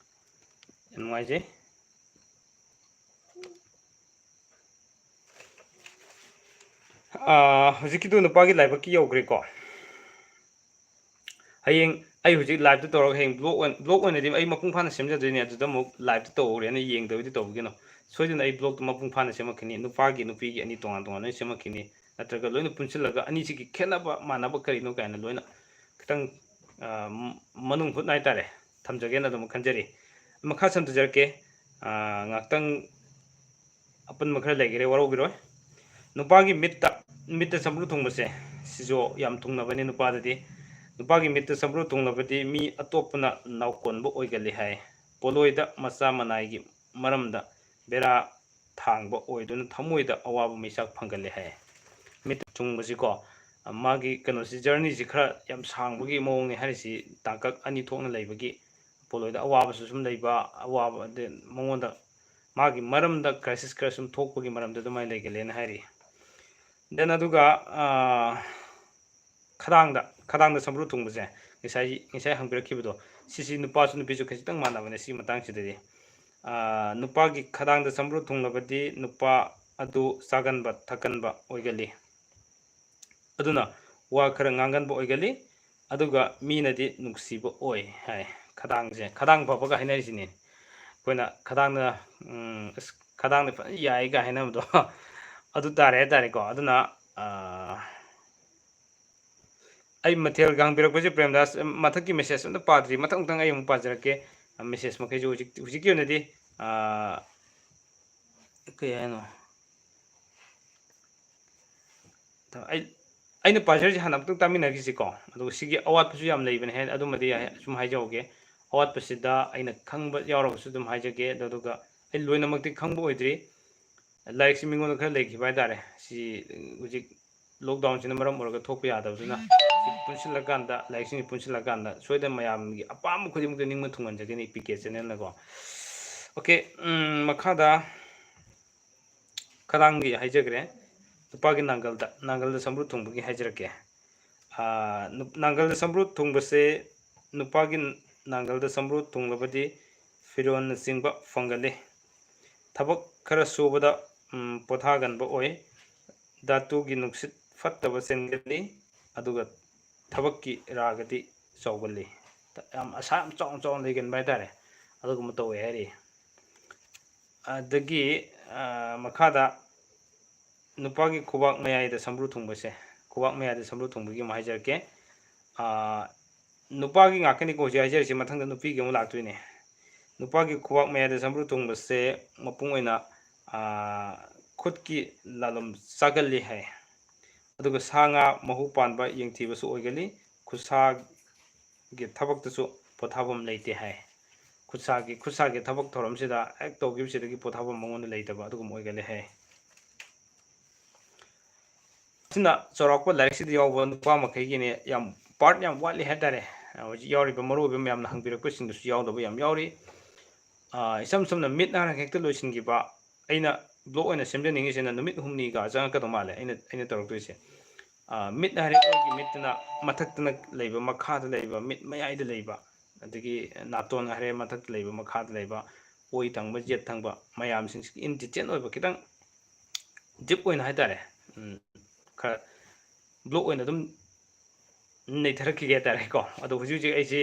ꯌꯥꯝ ꯅꯨꯡꯉꯥꯏꯖꯩ꯫ ꯑꯥ, ꯍꯧꯖꯤꯛꯀꯤꯗꯨ ꯅꯨꯄꯥꯒꯤ ꯂꯥꯏꯕꯛꯀꯤ ꯌꯧꯈ꯭ꯔꯦꯀꯣ꯫ ꯍꯌꯦꯡ ꯑꯩ ꯍꯧꯖꯤꯛ liveꯇ ꯇꯧꯔꯒ ꯍꯌꯦꯡ vlog ꯑꯣꯏꯅ, vlog ꯑꯣꯏꯅꯗꯤ ꯑꯩ ꯃꯄꯨꯡ ꯐꯥꯅ ꯁꯦꯝꯖꯗꯣꯏꯅꯤ, ꯑꯗꯨꯗ ꯑꯃꯨꯛ liveꯇ ꯇꯧꯍꯧꯔꯦꯅ ꯌꯦꯡꯗꯕꯗꯤ ꯇꯧꯕꯤꯒꯅꯨ꯫ ꯁꯣꯏꯗꯅ ꯑꯩ vlogꯇꯨ ꯃꯄꯨꯡ ꯐꯥꯅ ꯁꯦꯝꯃꯛꯈꯤꯅꯤ, ꯅꯨꯄꯥꯒꯤ ꯅꯨꯄꯤꯒꯤ ꯑꯅꯤ ꯇꯣꯉꯥꯟ ꯇꯣꯉꯥꯟ ꯂꯣꯏꯅ ꯁꯦꯝꯃꯛꯈꯤꯅꯤ, ꯅꯠꯇ꯭ꯔꯒ ꯂꯣꯏꯅ ꯄꯨꯟꯁꯤꯜꯂꯒ ꯑꯅꯤꯁꯤꯒꯤ ꯈꯦꯠꯅꯕ ꯃꯥꯟꯅꯕ ꯀꯔꯤꯅꯣ ꯀꯥꯏꯅ ꯂꯣꯏꯅ ꯈꯤꯇꯪ, ꯑ, ꯃꯅꯨꯡ ꯍꯨꯠꯅ ꯍꯥꯏꯇꯥꯔꯦ, ꯊꯝꯖꯒꯦꯅ ꯑꯗꯨꯝ ꯈꯟꯖꯔꯤ꯫ ꯃꯈꯥ ꯁꯝꯊꯖꯔꯛꯀꯦ꯫ ꯑ, ꯉꯥꯛꯇꯪ ꯑꯄꯨꯟꯕ ꯈꯔ ꯂꯩꯈꯔꯦ, ꯋꯥꯔꯧꯕꯤꯔꯣꯏ꯫ ꯅꯨꯄꯥꯒꯤ ꯃꯤꯠꯇ, ꯃꯤꯠꯇ ꯁꯝꯕ꯭ꯔꯨ ꯊꯨꯡꯕꯁꯦ, ꯁꯤꯁꯨ ꯌꯥꯝ ꯊꯨꯡꯅꯕꯅꯤ ꯅꯨꯄꯥꯗꯗꯤ꯫ ꯅꯨꯄꯥꯒꯤ ꯃꯤꯠꯇ ꯁꯝꯕ꯭ꯔꯨ ꯊꯨꯡꯂꯕꯗꯤ ꯃꯤ ꯑꯇꯣꯞꯄꯅ ꯅꯥꯎꯀꯣꯟꯕ ꯑꯣꯏꯒꯜꯂꯤ ꯍꯥꯏ꯫ ꯄꯣꯠꯂꯣꯏꯗ ꯃꯆꯥ ꯃꯅꯥꯏꯒꯤ ꯃꯔꯝꯗ ꯕꯦꯔꯥ ꯊꯥꯡꯕ ꯑꯣꯏꯗꯨꯅ ꯊꯃꯣꯏꯗ ꯑꯋꯥꯕ ꯃꯩꯆꯥꯛ ꯐꯪꯒꯜꯂꯤ ꯍꯥꯏ꯫ ꯃꯤꯠꯇ ꯊꯨꯡꯕꯁꯤꯀꯣ, ꯃꯥꯒꯤ ꯀꯩꯅꯣꯁꯤ, journeyꯁꯤ ꯈꯔ ꯌꯥꯝ ꯁꯥꯡꯕꯒꯤ ꯃꯑꯣꯡꯅꯤ ꯍꯥꯏꯔꯤꯁꯤ, ꯇꯥꯡꯀꯛ ꯑꯅꯤ ꯊꯣꯛꯅ ꯂꯩꯕꯒꯤ, ꯄꯣꯠꯂꯣꯏꯗ ꯑꯋꯥꯕꯁꯨ ꯁꯨꯝ ꯂꯩꯕ, ꯑꯋꯥꯕ ꯑꯗꯩ ꯃꯉꯣꯟꯗ ꯃꯥꯒꯤ ꯃꯔꯝꯗ crisis ꯈꯔ ꯁꯨꯝ ꯊꯣꯛꯄꯒꯤ ꯃꯔꯝꯗ ꯑꯗꯨꯃꯥꯏꯅ ꯂꯩꯒꯜꯂꯦꯅ ꯍꯥꯏꯔꯤ꯫ Then ꯑꯗꯨꯒ, ꯑ, ꯈꯗꯥꯡꯗ, ꯈꯗꯥꯡꯗ ꯁꯝꯕ꯭ꯔꯨ ꯊꯨꯡꯕꯁꯦ, ꯉꯁꯥꯏ, ꯉꯁꯥꯏ ꯍꯪꯕꯤꯔꯛꯈꯤꯕꯗꯣ, ꯁꯤꯁꯤ ꯅꯨꯄꯥꯁꯨ ꯅꯨꯄꯤꯁꯨ ꯈꯖꯤꯛꯇꯪ ꯃꯥꯟꯅꯕꯅꯦ ꯁꯤꯒꯤ ꯃꯇꯥꯡꯁꯤꯗꯗꯤ꯫ ꯑ, ꯅꯨꯄꯥꯒꯤ ꯈꯗꯥꯡꯗ ꯁꯝꯕ꯭ꯔꯨ ꯊꯨꯡꯂꯕꯗꯤ ꯅꯨꯄꯥ ꯑꯗꯨ ꯆꯥꯒꯟꯕ ꯊꯛꯀꯟꯕ ꯑꯣꯏꯒꯜꯂꯤ꯫ ꯑꯗꯨꯅ ꯋꯥ ꯈꯔ ꯉꯥꯡꯒꯟꯕ ꯑꯣꯏꯒꯜꯂꯤ, ꯑꯗꯨꯒ ꯃꯤꯅꯗꯤ ꯅꯨꯡꯁꯤꯕ ꯑꯣꯏ ꯍꯥꯏ꯫ ꯈꯗꯥꯡꯁꯦ, ꯈꯗꯥꯡ ꯐꯕꯒ ꯍꯥꯏꯅꯔꯤꯁꯤꯅꯤ꯫ ꯑꯩꯈꯣꯏꯅ ꯈꯗꯥꯡꯅ, ꯎꯝ, "ꯑꯁ, ꯈꯗꯥꯡꯗꯤ ꯐꯖꯅ ꯌꯥꯏꯒ" ꯍꯥꯏꯅꯕꯗꯣ, ꯑꯗꯨ ꯇꯥꯔꯦ ꯍꯥꯏꯇꯥꯔꯦꯀꯣ꯫ ꯑꯗꯨꯅ, ꯑ, ꯑꯩ ꯃꯊꯦꯜꯒ ꯍꯪꯕꯤꯔꯛꯄꯁꯦ, ꯄ꯭ꯔꯦꯝꯗꯥꯁ, ꯃꯊꯛꯀꯤ message ꯑꯝꯇ ꯄꯥꯗ꯭ꯔꯤ, ꯃꯊꯪ ꯃꯊꯪ ꯑꯩ ꯑꯃꯨꯛ ꯄꯥꯖꯔꯛꯀꯦ꯫ Message ꯃꯈꯩꯁꯨ ꯍꯧꯖꯤꯛ, ꯍꯧꯖꯤꯛꯀꯤ ꯑꯣꯏꯅꯗꯤ, ꯑ, ꯀꯩ ꯍꯥꯏꯅꯣ? ꯑꯩ, ꯑꯩꯅ ꯄꯥꯖꯔꯤꯁꯦ ꯍꯥꯟꯅ ꯑꯃꯨꯛꯇꯪ ꯇꯥꯃꯤꯟꯅꯈꯤꯁꯤꯀꯣ꯫ ꯑꯗꯨꯒ ꯁꯤꯒꯤ ꯑꯋꯥꯠꯄꯁꯨ ꯌꯥꯝ ꯂꯩꯕꯅꯦ ꯍꯥꯏ, ꯑꯗꯨꯃꯗꯤ ꯑꯩ ꯁꯨꯝ ꯍꯥꯏꯖꯍꯧꯒꯦ꯫ ꯑꯋꯥꯠꯄꯁꯤꯗ ꯑꯩꯅ ꯈꯪꯕ ꯌꯥꯎꯔꯒꯁꯨ ꯑꯗꯨꯝ ꯍꯥꯏꯖꯒꯦ꯫ ꯑꯗꯨ, ꯑꯗꯨꯒ ꯑꯩ ꯂꯣꯏꯅꯃꯛꯇꯤ ꯈꯪꯕ ꯑꯣꯏꯗ꯭ꯔꯤ꯫ ꯂꯥꯏꯔꯤꯛꯁꯤ ꯃꯤꯉꯣꯟꯗ ꯈꯔ ꯂꯩꯈꯤꯕ ꯍꯥꯏꯇꯥꯔꯦ꯫ ꯁꯤ ꯍꯧꯖꯤꯛ lockdownꯁꯤꯅ ꯃꯔꯝ ꯑꯣꯏꯔꯒ ꯊꯣꯛꯄ ꯌꯥꯗꯕꯗꯨꯅ, ꯁꯤ ꯄꯨꯟꯁꯤꯜꯂꯀꯥꯟꯗ, ꯂꯥꯏꯔꯤꯛꯁꯤꯡꯁꯤ ꯄꯨꯟꯁꯤꯜꯂꯀꯥꯟꯗ ꯁꯣꯏꯗꯅ ꯃꯌꯥꯝꯒꯤ ꯑꯄꯥꯝꯕ ꯈꯨꯗꯤꯡꯃꯛꯇ ꯅꯤꯡꯕ ꯊꯨꯡꯍꯟꯖꯒꯅꯤ ꯄꯤ ꯀꯦ channelꯅꯀꯣ꯫ Okay, ꯎꯝ, ꯃꯈꯥꯗ ꯈꯗꯥꯡꯒꯤ ꯍꯥꯏꯖꯈ꯭ꯔꯦ꯫ ꯅꯨꯄꯥꯒꯤ ꯅꯥꯡꯒꯜꯗ, ꯅꯥꯡꯒꯜꯗ ꯁꯝꯕ꯭ꯔꯨ ꯊꯨꯡꯕꯒꯤ ꯍꯥꯏꯖꯔꯛꯀꯦ꯫ ꯑꯥ, ꯅꯨꯞ-, ꯅꯥꯡꯒꯜꯗ ꯁꯝꯕ꯭ꯔꯨ ꯊꯨꯡꯕꯁꯦ, ꯅꯨꯄꯥꯒꯤ ꯅꯥꯡꯒꯜꯗ ꯁꯝꯕ꯭ꯔꯨ ꯊꯨꯡꯂꯕꯗꯤ ꯐꯤꯔꯣꯜꯅꯆꯤꯡꯕ ꯐꯪꯒꯜꯂꯤ꯫ ꯊꯕꯛ ꯈꯔ ꯁꯨꯕꯗ, ꯎꯝ, ꯄꯣꯊꯥꯒꯟꯕ ꯑꯣꯏ꯫ ꯙꯥꯇꯨꯒꯤ ꯅꯨꯡꯁꯤꯠ ꯐꯠꯇꯕ ꯆꯦꯟꯒꯜꯂꯤ, ꯑꯗꯨꯒ ꯊꯕꯛꯀꯤ ꯔꯥꯒꯗꯤ ꯆꯥꯎꯒꯜꯂꯤ꯫ ꯌꯥꯝ ꯑꯁꯥ ꯌꯥꯝ ꯆꯥꯎꯅ ꯆꯥꯎꯅ ꯂꯩꯒꯟꯕ ꯍꯥꯏꯇꯥꯔꯦ꯫ ꯑꯗꯨꯒꯨꯝꯕ ꯇꯧꯋꯦ ꯍꯥꯏꯔꯤ꯫ ꯑꯗꯒꯤ, ꯑ, ꯃꯈꯥꯗ ꯅꯨꯄꯥꯒꯤ ꯈꯨꯕꯥꯛ ꯃꯌꯥꯏꯗ ꯁꯝꯕ꯭ꯔꯨ ꯊꯨꯡꯕꯁꯦ, ꯈꯨꯕꯥꯛ ꯃꯌꯥꯏꯗ ꯁꯝꯕ꯭ꯔꯨ ꯊꯨꯡꯕꯒꯤ ꯑꯃ ꯍꯥꯏꯖꯔꯛꯀꯦ꯫ ꯑ, ꯅꯨꯄꯥꯒꯤ ꯉꯥꯛꯇꯅꯤꯀꯣ ꯍꯧꯖꯤꯛ ꯍꯥꯏꯖꯔꯤꯁꯦ, ꯃꯊꯪꯗ ꯅꯨꯄꯤꯒꯤ ꯑꯃꯨꯛ ꯂꯥꯛꯇꯣꯏꯅꯦ꯫ ꯅꯨꯄꯥꯒꯤ ꯈꯨꯕꯥꯛ ꯃꯌꯥꯏꯗ ꯁꯝꯕ꯭ꯔꯨ ꯊꯨꯡꯕꯁꯦ ꯃꯄꯨꯡ ꯑꯣꯏꯅ, ꯑ, ꯈꯨꯠꯀꯤ ꯂꯥꯂꯣꯝ ꯆꯥꯒꯜꯂꯤ ꯍꯥꯏ꯫ ꯑꯗꯨꯒ ꯁꯥ ꯉꯥ ꯃꯍꯨ ꯄꯥꯟꯕ ꯌꯦꯡꯊꯤꯕꯁꯨ ꯑꯣꯏꯒꯜꯂꯤ꯫ ꯈꯨꯠꯁꯥꯒꯤ ꯊꯕꯛꯇꯁꯨ ꯄꯣꯊꯥꯐꯝ ꯂꯩꯇꯦ ꯍꯥꯏ꯫ ꯈꯨꯠꯁꯥꯒꯤ, ꯈꯨꯠꯁꯥꯒꯤ ꯊꯕꯛ ꯊꯧꯔꯝꯁꯤꯗ ꯍꯦꯛ ꯇꯧꯈꯤꯕꯁꯤꯗꯒꯤ ꯄꯣꯊꯥꯐꯝ ꯃꯉꯣꯟꯗ ꯂꯩꯇꯕ ꯑꯗꯨꯒꯨꯝꯕ ꯑꯣꯏꯒꯜꯂꯦ ꯍꯥꯏ꯫ ꯑꯁꯤꯅ ꯆꯥꯎꯔꯥꯛꯄ ꯂꯥꯏꯔꯤꯛꯁꯤꯗ ꯌꯥꯎꯕ ꯅꯨꯄꯥ ꯃꯈꯩꯒꯤꯅꯦ, ꯌꯥꯝ part ꯌꯥꯝ ꯋꯥꯠꯂꯤ ꯍꯥꯏꯇꯥꯔꯦ꯫ ꯍꯧꯖꯤꯛ ꯌꯥꯎꯔꯤꯕ ꯃꯔꯨꯑꯣꯏꯕ ꯃꯌꯥꯝꯅ ꯍꯪꯕꯤꯔꯛꯄꯁꯤꯡꯗꯨꯁꯨ ꯌꯥꯎꯗꯕ ꯌꯥꯝ ꯌꯥꯎꯔꯤ꯫ ꯑꯥ, ꯏꯁꯝ ꯁꯝꯅ ꯃꯤꯠ ꯍꯥꯏꯔꯒ ꯍꯦꯛꯇ ꯂꯣꯏꯁꯤꯟꯈꯤꯕ꯫ ꯑꯩꯅ blog ꯑꯣꯏꯅ ꯁꯦꯝꯖꯅꯤꯡꯉꯤꯁꯤꯅ ꯅꯨꯃꯤꯠ ꯍꯨꯝꯅꯤꯒ ꯆꯪꯉꯛꯀꯗꯧ ꯃꯥꯜꯂꯦ ꯑꯩꯅ, ꯑꯩꯅ ꯇꯧꯔꯛꯇꯣꯏꯁꯦ꯫ ꯑꯥ, ꯃꯤꯠ ꯍꯥꯏꯔꯦ ꯑꯩꯈꯣꯏꯒꯤ ꯃꯤꯠꯇꯅ ꯃꯊꯛꯇꯅ ꯂꯩꯕ, ꯃꯈꯥꯗ ꯂꯩꯕ, ꯃꯤꯠ ꯃꯌꯥꯏꯗ ꯂꯩꯕ, ꯑꯗꯒꯤ ꯅꯥꯇꯣꯟ ꯍꯥꯏꯔꯦ ꯃꯊꯛꯇ ꯂꯩꯕ, ꯃꯈꯥꯗ ꯂꯩꯕ, ꯑꯣꯏ ꯊꯪꯕ, ꯌꯦꯠ ꯊꯪꯕ ꯃꯌꯥꯝꯁꯤꯡꯁꯤ in detail ꯑꯣꯏꯕ ꯈꯤꯇꯪ deep ꯑꯣꯏꯅ ꯍꯥꯏꯇꯥꯔꯦ, ꯎꯝ, ꯈꯔ blog ꯑꯣꯏꯅ ꯑꯗꯨꯝ ꯅꯩꯊꯔꯛꯈꯤꯒꯦ ꯍꯥꯏꯇꯥꯔꯦꯀꯣ꯫ ꯑꯗꯣ ꯍꯧꯖꯤꯛ ꯍꯧꯖꯤꯛ ꯑꯩꯁꯦ,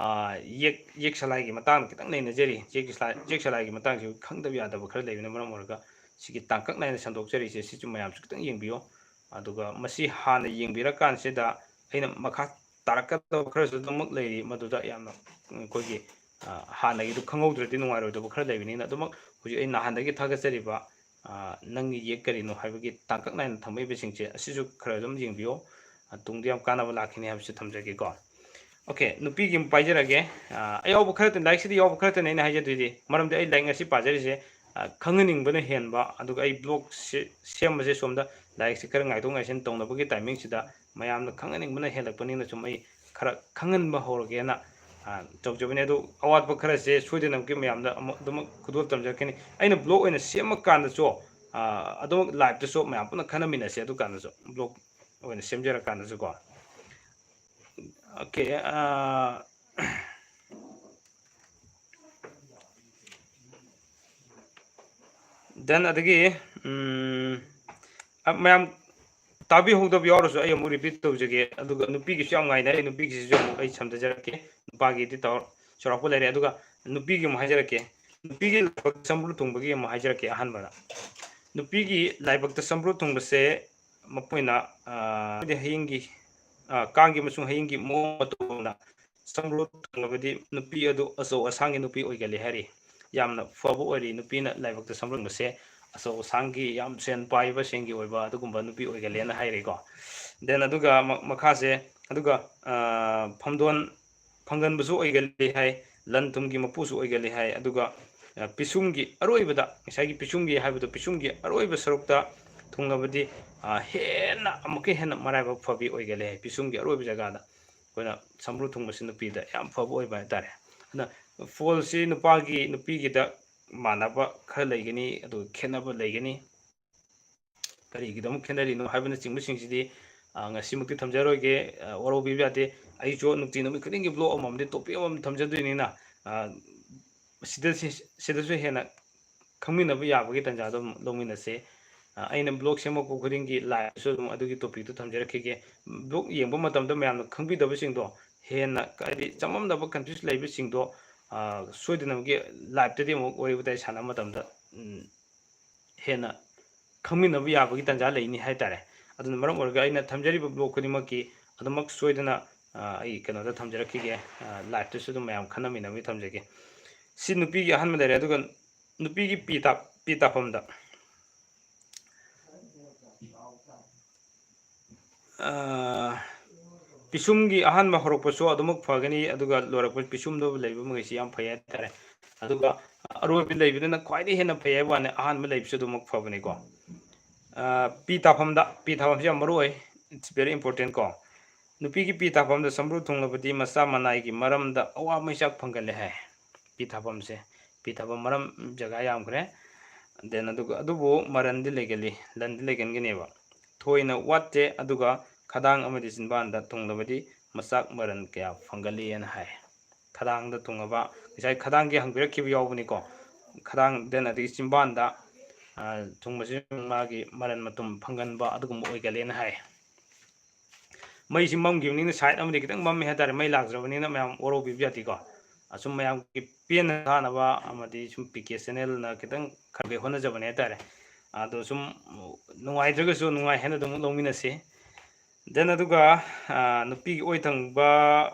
ꯑꯥ, ꯌꯦꯛ, ꯌꯦꯛ ꯁꯂꯥꯏꯒꯤ ꯃꯇꯥꯡꯗ ꯈꯤꯇꯪ ꯅꯩꯅꯖꯔꯤ꯫ ꯌꯦꯛ ꯁꯂꯥꯏ, ꯌꯦꯛ ꯁꯂꯥꯏꯒꯤ ꯃꯇꯥꯡꯁꯤ ꯈꯪꯗꯕ ꯌꯥꯗꯕ ꯈꯔ ꯂꯩꯕꯅ ꯃꯔꯝ ꯑꯣꯏꯔꯒ ꯁꯤꯒꯤ ꯇꯥꯡꯀꯛ ꯅꯥꯏꯅ ꯁꯟꯗꯣꯛꯆꯔꯤꯁꯦ ꯁꯤꯁꯨ ꯃꯌꯥꯝꯁꯨ ꯈꯤꯇꯪ ꯌꯦꯡꯕꯤꯌꯣ꯫ ꯑꯗꯨꯒ ꯃꯁꯤ ꯍꯥꯟꯅ ꯌꯦꯡꯕꯤꯔꯀꯥꯟꯁꯤꯗ ꯑꯩꯅ ꯃꯈꯥ ꯇꯥꯔꯛꯀꯗꯕ ꯈꯔꯁꯨ ꯑꯗꯨꯃꯛ ꯂꯩꯔꯤ, ꯃꯗꯨꯗ ꯌꯥꯝꯅ, ꯎꯝ, ꯑꯩꯈꯣꯏꯒꯤ, ꯑꯥ, ꯍꯥꯟꯅꯒꯤꯗꯨ ꯈꯪꯍꯧꯗ꯭ꯔꯗꯤ ꯅꯨꯡꯉꯥꯏꯔꯣꯏꯗꯕ ꯈꯔ ꯂꯩꯕꯅꯤꯅ ꯑꯗꯨꯃꯛ ꯍꯧꯖꯤꯛ ꯑꯩ ꯅꯍꯥꯟꯗꯒꯤ ꯊꯥꯒꯠꯆꯔꯤꯕ, ꯑꯥ, ꯅꯪꯒꯤ ꯌꯦꯛ ꯀꯔꯤꯅꯣ ꯍꯥꯏꯕꯒꯤ ꯇꯥꯡꯀꯛ ꯅꯥꯏꯅ ꯊꯝꯃꯛꯏꯕꯁꯤꯡꯁꯦ ꯑꯁꯤꯁꯨ ꯈꯔ ꯑꯗꯨꯝ ꯌꯦꯡꯕꯤꯌꯣ꯫ ꯑꯥ, ꯇꯨꯡꯗ ꯌꯥꯝ ꯀꯥꯟꯅꯕ ꯂꯥꯛꯈꯤꯅꯤ ꯍꯥꯏꯕꯁꯤ ꯊꯝꯖꯒꯦꯀꯣ꯫ Okay, ꯅꯨꯄꯤꯒꯤ ꯑꯃ ꯄꯥꯏꯖꯔꯒꯦ꯫ ꯑꯥ, ꯑꯌꯥꯎꯕ ꯈꯔꯇꯅꯤ, ꯂꯥꯏꯔꯤꯛꯁꯤꯗ ꯌꯥꯎꯕ ꯈꯔꯇꯅꯤ ꯑꯩꯅ ꯍꯥꯏꯖꯗꯣꯏꯗꯤ, ꯃꯔꯝꯗꯤ ꯑꯩ ꯂꯥꯏꯔꯤꯛ ꯉꯁꯤ ꯄꯥꯖꯔꯤꯁꯦ, ꯑꯥ, ꯈꯪꯍꯟꯅꯤꯡꯕꯅ ꯍꯦꯟꯕ, ꯑꯗꯨꯒ ꯑꯩ blog ꯁꯦ-, ꯁꯦꯝꯕꯁꯦ ꯁꯣꯝꯗ ꯂꯥꯏꯔꯤꯛꯁꯦ ꯈꯔ ꯉꯥꯏꯊꯣꯛ ꯉꯥꯏꯁꯤꯟ ꯇꯧꯅꯕꯒꯤ timing ꯁꯤꯗ ꯃꯌꯥꯝꯅ ꯈꯪꯍꯟꯅꯤꯡꯕꯅ ꯍꯦꯜꯂꯛꯄꯅꯤꯅ ꯁꯨꯝ ꯑꯩ ꯈꯔ ꯈꯪꯍꯟꯕ ꯍꯧꯔꯒꯦꯅ, ꯑꯥ, ꯇꯧꯖꯕꯅꯤ꯫ ꯑꯗꯨ ꯑꯋꯥꯠꯄ ꯈꯔꯁꯦ ꯁꯣꯏꯗꯅꯃꯛꯀꯤ ꯃꯌꯥꯝꯗ ꯑꯃꯨꯛ ꯑꯗꯨꯃꯛ ꯈꯨꯗꯣꯜ ꯇꯝꯖꯔꯛꯀꯅꯤ꯫ ꯑꯩꯅ blog ꯑꯣꯏꯅ ꯁꯦꯝꯃꯀꯥꯟꯗꯁꯨ, ꯑꯥ, ꯑꯗꯨꯃꯛ live ꯇꯁꯨ ꯃꯌꯥꯝ ꯄꯨꯟꯅ ꯈꯟꯅꯃꯤꯟꯅꯁꯦ꯫ ꯑꯗꯨꯀꯥꯟꯗꯁꯨ blog ꯑꯣꯏꯅ ꯁꯦꯝꯖꯔꯀꯥꯟꯗꯁꯨꯀꯣ꯫ Okay, ꯑꯥ, then ꯑꯗꯒꯤ, ꯎꯝ, ꯑ, ꯃꯌꯥꯝ ꯇꯥꯕꯤꯍꯧꯗꯕ ꯌꯥꯎꯔꯁꯨ ꯑꯩ ꯑꯃꯨꯛ repeat ꯇꯧꯖꯒꯦ꯫ ꯑꯗꯨꯒ ꯅꯨꯄꯤꯒꯤꯁꯨ ꯌꯥꯝ ꯉꯥꯏꯅꯔꯤ, ꯅꯨꯄꯤꯒꯤꯁꯤꯁꯨ ꯑꯃꯨꯛ ꯑꯩ ꯁꯝꯊꯖꯔꯛꯀꯦ꯫ ꯅꯨꯄꯥꯒꯤꯗꯤ ꯇꯧ-, ꯆꯥꯎꯔꯥꯛꯄ ꯂꯩꯔꯦ꯫ ꯑꯗꯨꯒ ꯅꯨꯄꯤꯒꯤ ꯑꯃꯨꯛ ꯍꯥꯏꯖꯔꯛꯀꯦ꯫ ꯅꯨꯄꯤꯒꯤ ꯂꯥꯏꯕꯛꯇ ꯁꯝꯕ꯭ꯔꯨ ꯊꯨꯡꯕꯒꯤ ꯑꯃꯨꯛ ꯍꯥꯏꯖꯔꯛꯀꯦ꯫ ꯑꯍꯥꯟꯕꯗ ꯅꯨꯄꯤꯒꯤ ꯂꯥꯏꯕꯛꯇ ꯁꯝꯕ꯭ꯔꯨ ꯊꯨꯡꯕꯁꯦ ꯃꯄꯨꯡ ꯑꯣꯏꯅ, ꯑ, ꯍꯥꯏꯗꯤ ꯍꯌꯦꯡꯒꯤ, ꯑ, ꯀꯥꯡꯒꯤ ꯑꯃꯁꯨꯡ ꯍꯌꯦꯡꯒꯤ ꯃꯑꯣꯡ ꯃꯇꯧꯅ ꯁꯝꯕ꯭ꯔꯨ ꯊꯨꯡꯂꯕꯗꯤ ꯅꯨꯄꯤ ꯑꯗꯨ ꯑꯆꯧ ꯑꯁꯥꯡꯒꯤ ꯅꯨꯄꯤ ꯑꯣꯏꯒꯜꯂꯤ ꯍꯥꯏꯔꯤ꯫ ꯌꯥꯝꯅ ꯐꯕ ꯑꯣꯏꯔꯤ ꯅꯨꯄꯤꯅ ꯂꯥꯏꯕꯛꯇ ꯁꯝꯕ꯭ꯔꯨ ꯊꯨꯡꯕꯁꯦ꯫ ꯑꯆꯧ ꯑꯁꯥꯡꯒꯤ, ꯌꯥꯝ ꯁꯦꯟ ꯄꯥꯏꯕꯁꯤꯡꯒꯤ ꯑꯣꯏꯕ ꯑꯗꯨꯒꯨꯝꯕ ꯅꯨꯄꯤ ꯑꯣꯏꯒꯜꯂꯦꯅ ꯍꯥꯏꯔꯤꯀꯣ꯫ Then ꯑꯗꯨꯒ ꯃ-, ꯃꯈꯥꯁꯦ, ꯑꯗꯨꯒ, ꯑ, ꯐꯝꯗꯣꯟ ꯐꯪꯒꯟꯕꯁꯨ ꯑꯣꯏꯒꯜꯂꯤ ꯍꯥꯏ, ꯂꯟ ꯊꯨꯝꯒꯤ ꯃꯄꯨꯁꯨ ꯑꯣꯏꯒꯜꯂꯤ ꯍꯥꯏ꯫ ꯑꯗꯨꯒ, ꯑ, ꯄꯤꯁꯨꯝꯒꯤ ꯑꯔꯣꯏꯕꯗ, ꯉꯁꯥꯏꯒꯤ ꯄꯤꯁꯨꯝꯒꯤ ꯍꯥꯏꯕꯗꯣ, ꯄꯤꯁꯨꯝꯒꯤ ꯑꯔꯣꯏꯕ ꯁꯔꯨꯛꯇ ꯊꯨꯡꯂꯕꯗꯤ, ꯑ, ꯍꯦꯟꯅ ꯑꯃꯨꯛꯀ ꯍꯦꯟꯅ ꯃꯔꯥꯏꯕꯛ ꯐꯕꯤ ꯑꯣꯏꯒꯜꯂꯤ ꯍꯥꯏ꯫ ꯄꯤꯁꯨꯝꯒꯤ ꯑꯔꯣꯏꯕ ꯖꯒꯥꯗ ꯑꯩꯈꯣꯏꯅ ꯁꯝꯕ꯭ꯔꯨ ꯊꯨꯡꯕꯁꯤ ꯅꯨꯄꯤꯗ ꯌꯥꯝ ꯐꯕ ꯑꯣꯏꯕ ꯍꯥꯏꯇꯥꯔꯦ꯫ ꯑꯗꯨꯅ ꯐꯣꯜꯁꯤ ꯅꯨꯄꯥꯒꯤ, ꯅꯨꯄꯤꯒꯤꯗ ꯃꯥꯟꯅꯕ ꯈꯔ ꯂꯩꯒꯅꯤ, ꯑꯗꯨꯒ ꯈꯦꯠꯅꯕ ꯂꯩꯒꯅꯤ꯫ ꯀꯔꯤꯒꯤꯗꯃꯛ ꯈꯦꯠꯅꯔꯤꯅꯣ ꯍꯥꯏꯕꯅꯆꯤꯡꯕꯁꯤꯡꯁꯤꯗꯤ, ꯑ, ꯉꯁꯤꯃꯛꯇꯤ ꯊꯝꯖꯔꯣꯏꯒꯦ, ꯑ, ꯋꯥꯔꯧꯕꯤꯕ ꯌꯥꯗꯦ꯫ ꯑꯩꯁꯨ ꯅꯨꯡꯇꯤ ꯅꯨꯃꯤꯠ ꯈꯨꯗꯤꯡꯒꯤ vlog ꯑꯃꯃꯝꯗꯤ topic ꯑꯃꯃꯝ ꯊꯝꯖꯗꯣꯏꯅꯤꯅ, ꯑ, ꯁꯤꯗ-, ꯁꯤ-, ꯁꯤꯗꯁꯨ ꯍꯦꯟꯅ ꯈꯪꯃꯤꯟꯅꯕ ꯌꯥꯕꯒꯤ ꯇꯥꯟꯖꯥꯗꯣ ꯑꯗꯨꯝ ꯂꯧꯃꯤꯟꯅꯁꯦ꯫ ꯑ, ꯑꯩꯅ vlog ꯁꯦꯝꯃꯛꯄ ꯈꯨꯗꯤꯡꯒꯤ live ꯁꯨ ꯑꯗꯨꯝ ꯑꯗꯨꯒꯤ topic ꯇꯨ ꯊꯝꯖꯔꯛꯈꯤꯒꯦ꯫ Vlog ꯌꯦꯡꯕ ꯃꯇꯝꯗ ꯃꯌꯥꯝꯅ ꯈꯪꯕꯤꯗꯕꯁꯤꯡꯗꯣ ꯍꯦꯟꯅ, ꯍꯥꯏꯗꯤ ꯆꯃꯝꯅꯕ, confuse ꯂꯩꯕꯁꯤꯡꯗꯣ, ꯑ, ꯁꯣꯏꯗꯅꯃꯛꯀꯤ live ꯇꯗꯤ ꯑꯃꯨꯛ ꯋꯥꯔꯤ ꯋꯥꯇꯥꯏ ꯁꯥꯟꯅꯕ ꯃꯇꯝꯗ, ꯎꯝ, ꯍꯦꯟꯅ ꯈꯪꯃꯤꯟꯅꯕ ꯌꯥꯕꯒꯤ ꯇꯥꯟꯖꯥ ꯂꯩꯅꯤ ꯍꯥꯏꯇꯥꯔꯦ꯫ ꯑꯗꯨꯅ ꯃꯔꯝ ꯑꯣꯏꯔꯒ ꯑꯩꯅ ꯊꯝꯖꯔꯤꯕ vlog ꯈꯨꯗꯤꯡꯃꯛꯀꯤ ꯑꯗꯨꯃꯛ ꯁꯣꯏꯗꯅ, ꯑ, ꯑꯩ ꯀꯩꯅꯣꯗ ꯊꯝꯖꯔꯛꯈꯤꯒꯦ, ꯑ, live ꯇꯁꯨ ꯑꯗꯨꯝ ꯃꯌꯥꯝ ꯈꯟꯅꯃꯤꯟꯅꯕꯒꯤ ꯊꯝꯖꯒꯦ꯫ ꯁꯤ ꯅꯨꯄꯤꯒꯤ ꯑꯍꯥꯟꯕ ꯂꯩꯔꯦ꯫ ꯑꯗꯨꯒ ꯅꯨꯄꯤꯒꯤ ꯄꯤ ꯇꯥ-, ꯄꯤ ꯇꯥꯐꯝꯗ, ꯑ, ꯄꯤꯁꯨꯝꯒꯤ ꯑꯍꯥꯟꯕ ꯍꯧꯔꯛꯄꯁꯨ ꯑꯗꯨꯃꯛ ꯐꯒꯅꯤ, ꯑꯗꯨꯒ ꯂꯣꯏꯔꯛꯄ ꯄꯤꯁꯨꯝꯗ ꯂꯩꯕ ꯃꯈꯩꯁꯤ ꯌꯥꯝ ꯐꯩ ꯍꯥꯏꯇꯥꯔꯦ꯫ ꯑꯗꯨꯒ ꯑꯔꯣꯏꯕ ꯂꯩꯕꯗꯨꯅ ꯈ꯭ꯋꯥꯏꯗꯒꯤ ꯍꯦꯟꯅ ꯐꯩ ꯍꯥꯏꯕ ꯋꯥꯅꯤ, ꯑꯍꯥꯟꯕ ꯂꯩꯕꯁꯨ ꯑꯗꯨꯃꯛ ꯐꯕꯅꯤꯀꯣ꯫ ꯑ, ꯄꯤ ꯇꯥꯐꯝꯗ, ꯄꯤ ꯇꯥꯐꯝꯁꯤ ꯌꯥꯝ ꯃꯔꯨ ꯑꯣꯏ, it's very important ꯀꯣ꯫ ꯅꯨꯄꯤꯒꯤ ꯄꯤ ꯇꯥꯐꯝꯗ ꯁꯝꯕ꯭ꯔꯨ ꯊꯨꯡꯂꯕꯗꯤ ꯃꯆꯥ ꯃꯅꯥꯏꯒꯤ ꯃꯔꯝꯗ ꯑꯋꯥ ꯃꯩꯆꯥꯛ ꯐꯪꯒꯜꯂꯦ ꯍꯥꯏ꯫ ꯄꯤ ꯇꯥꯐꯝꯁꯦ, ꯄꯤ ꯇꯥꯐꯝ ꯃꯔꯝ ꯖꯒꯥ ꯌꯥꯝꯈ꯭ꯔꯦ꯫ Then ꯑꯗꯨꯒ, ꯑꯗꯨꯕꯨ ꯃꯔꯟꯗꯤ ꯂꯩꯒꯜꯂꯤ, ꯂꯟꯗꯤ ꯂꯩꯒꯟꯒꯅꯦꯕ꯫ ꯊꯣꯏꯅ ꯋꯥꯠꯇꯦ, ꯑꯗꯨꯒ ꯈꯗꯥꯡ ꯑꯃꯗꯤ ꯆꯤꯟꯕꯥꯟꯗ ꯊꯨꯡꯂꯕꯗꯤ ꯃꯆꯥꯛ ꯃꯔꯟ ꯀꯌꯥ ꯐꯪꯒꯜꯂꯤꯅ ꯍꯥꯏ꯫ ꯈꯗꯥꯡꯗ ꯊꯨꯡꯉꯕ, ꯉꯁꯥꯏ ꯈꯗꯥꯡꯒꯤ ꯍꯪꯕꯤꯔꯛꯈꯤꯕ ꯌꯥꯎꯕꯅꯤꯀꯣ꯫ ꯈꯗꯥꯡ, then ꯑꯗꯒꯤ ꯆꯤꯟꯕꯥꯟꯗ, ꯊꯨꯡꯕꯁꯤ ꯃꯥꯒꯤ ꯃꯔꯟ ꯃꯇꯨꯝ ꯐꯪꯒꯟꯕ ꯑꯗꯨꯒꯨꯝꯕ ꯑꯣꯏꯒꯜꯂꯦꯅ ꯍꯥꯏ꯫ ꯃꯩꯁꯤ ꯃꯝꯈꯤꯕꯅꯤꯅ ꯁꯥꯏꯠ ꯑꯃꯗꯤ ꯈꯤꯇꯪ ꯃꯝꯃꯦ ꯍꯥꯏꯇꯥꯔꯦ, ꯃꯩ ꯂꯥꯛꯇ꯭ꯔꯕꯅꯤꯅ ꯃꯌꯥꯝ ꯋꯥꯔꯧꯕꯤꯕ ꯌꯥꯗꯦꯀꯣ꯫ ꯑꯁꯨꯝ ꯃꯌꯥꯝꯒꯤ ꯄꯦꯟꯅ ꯊꯥꯅꯕ ꯑꯃꯗꯤ ꯁꯨꯝ ꯄꯤ ꯀꯦ ꯆꯦꯅꯦꯜꯅ ꯈꯤꯇꯪ ꯈꯔ ꯈꯔ ꯍꯣꯠꯅꯖꯕꯅꯦ ꯍꯥꯏꯇꯥꯔꯦ꯫ ꯑꯗꯣ ꯁꯨꯝ ꯅꯨꯡꯉꯥꯏꯇ꯭ꯔꯒꯁꯨ ꯅꯨꯡꯉꯥꯏ ꯍꯥꯏꯅ ꯑꯗꯨꯝ ꯂꯧꯃꯤꯟꯅꯁꯤ꯫ ꯗꯦꯟ ꯑꯗꯨꯒ ꯅꯨꯄꯤꯒꯤ ꯑꯣꯏ ꯊꯪꯕ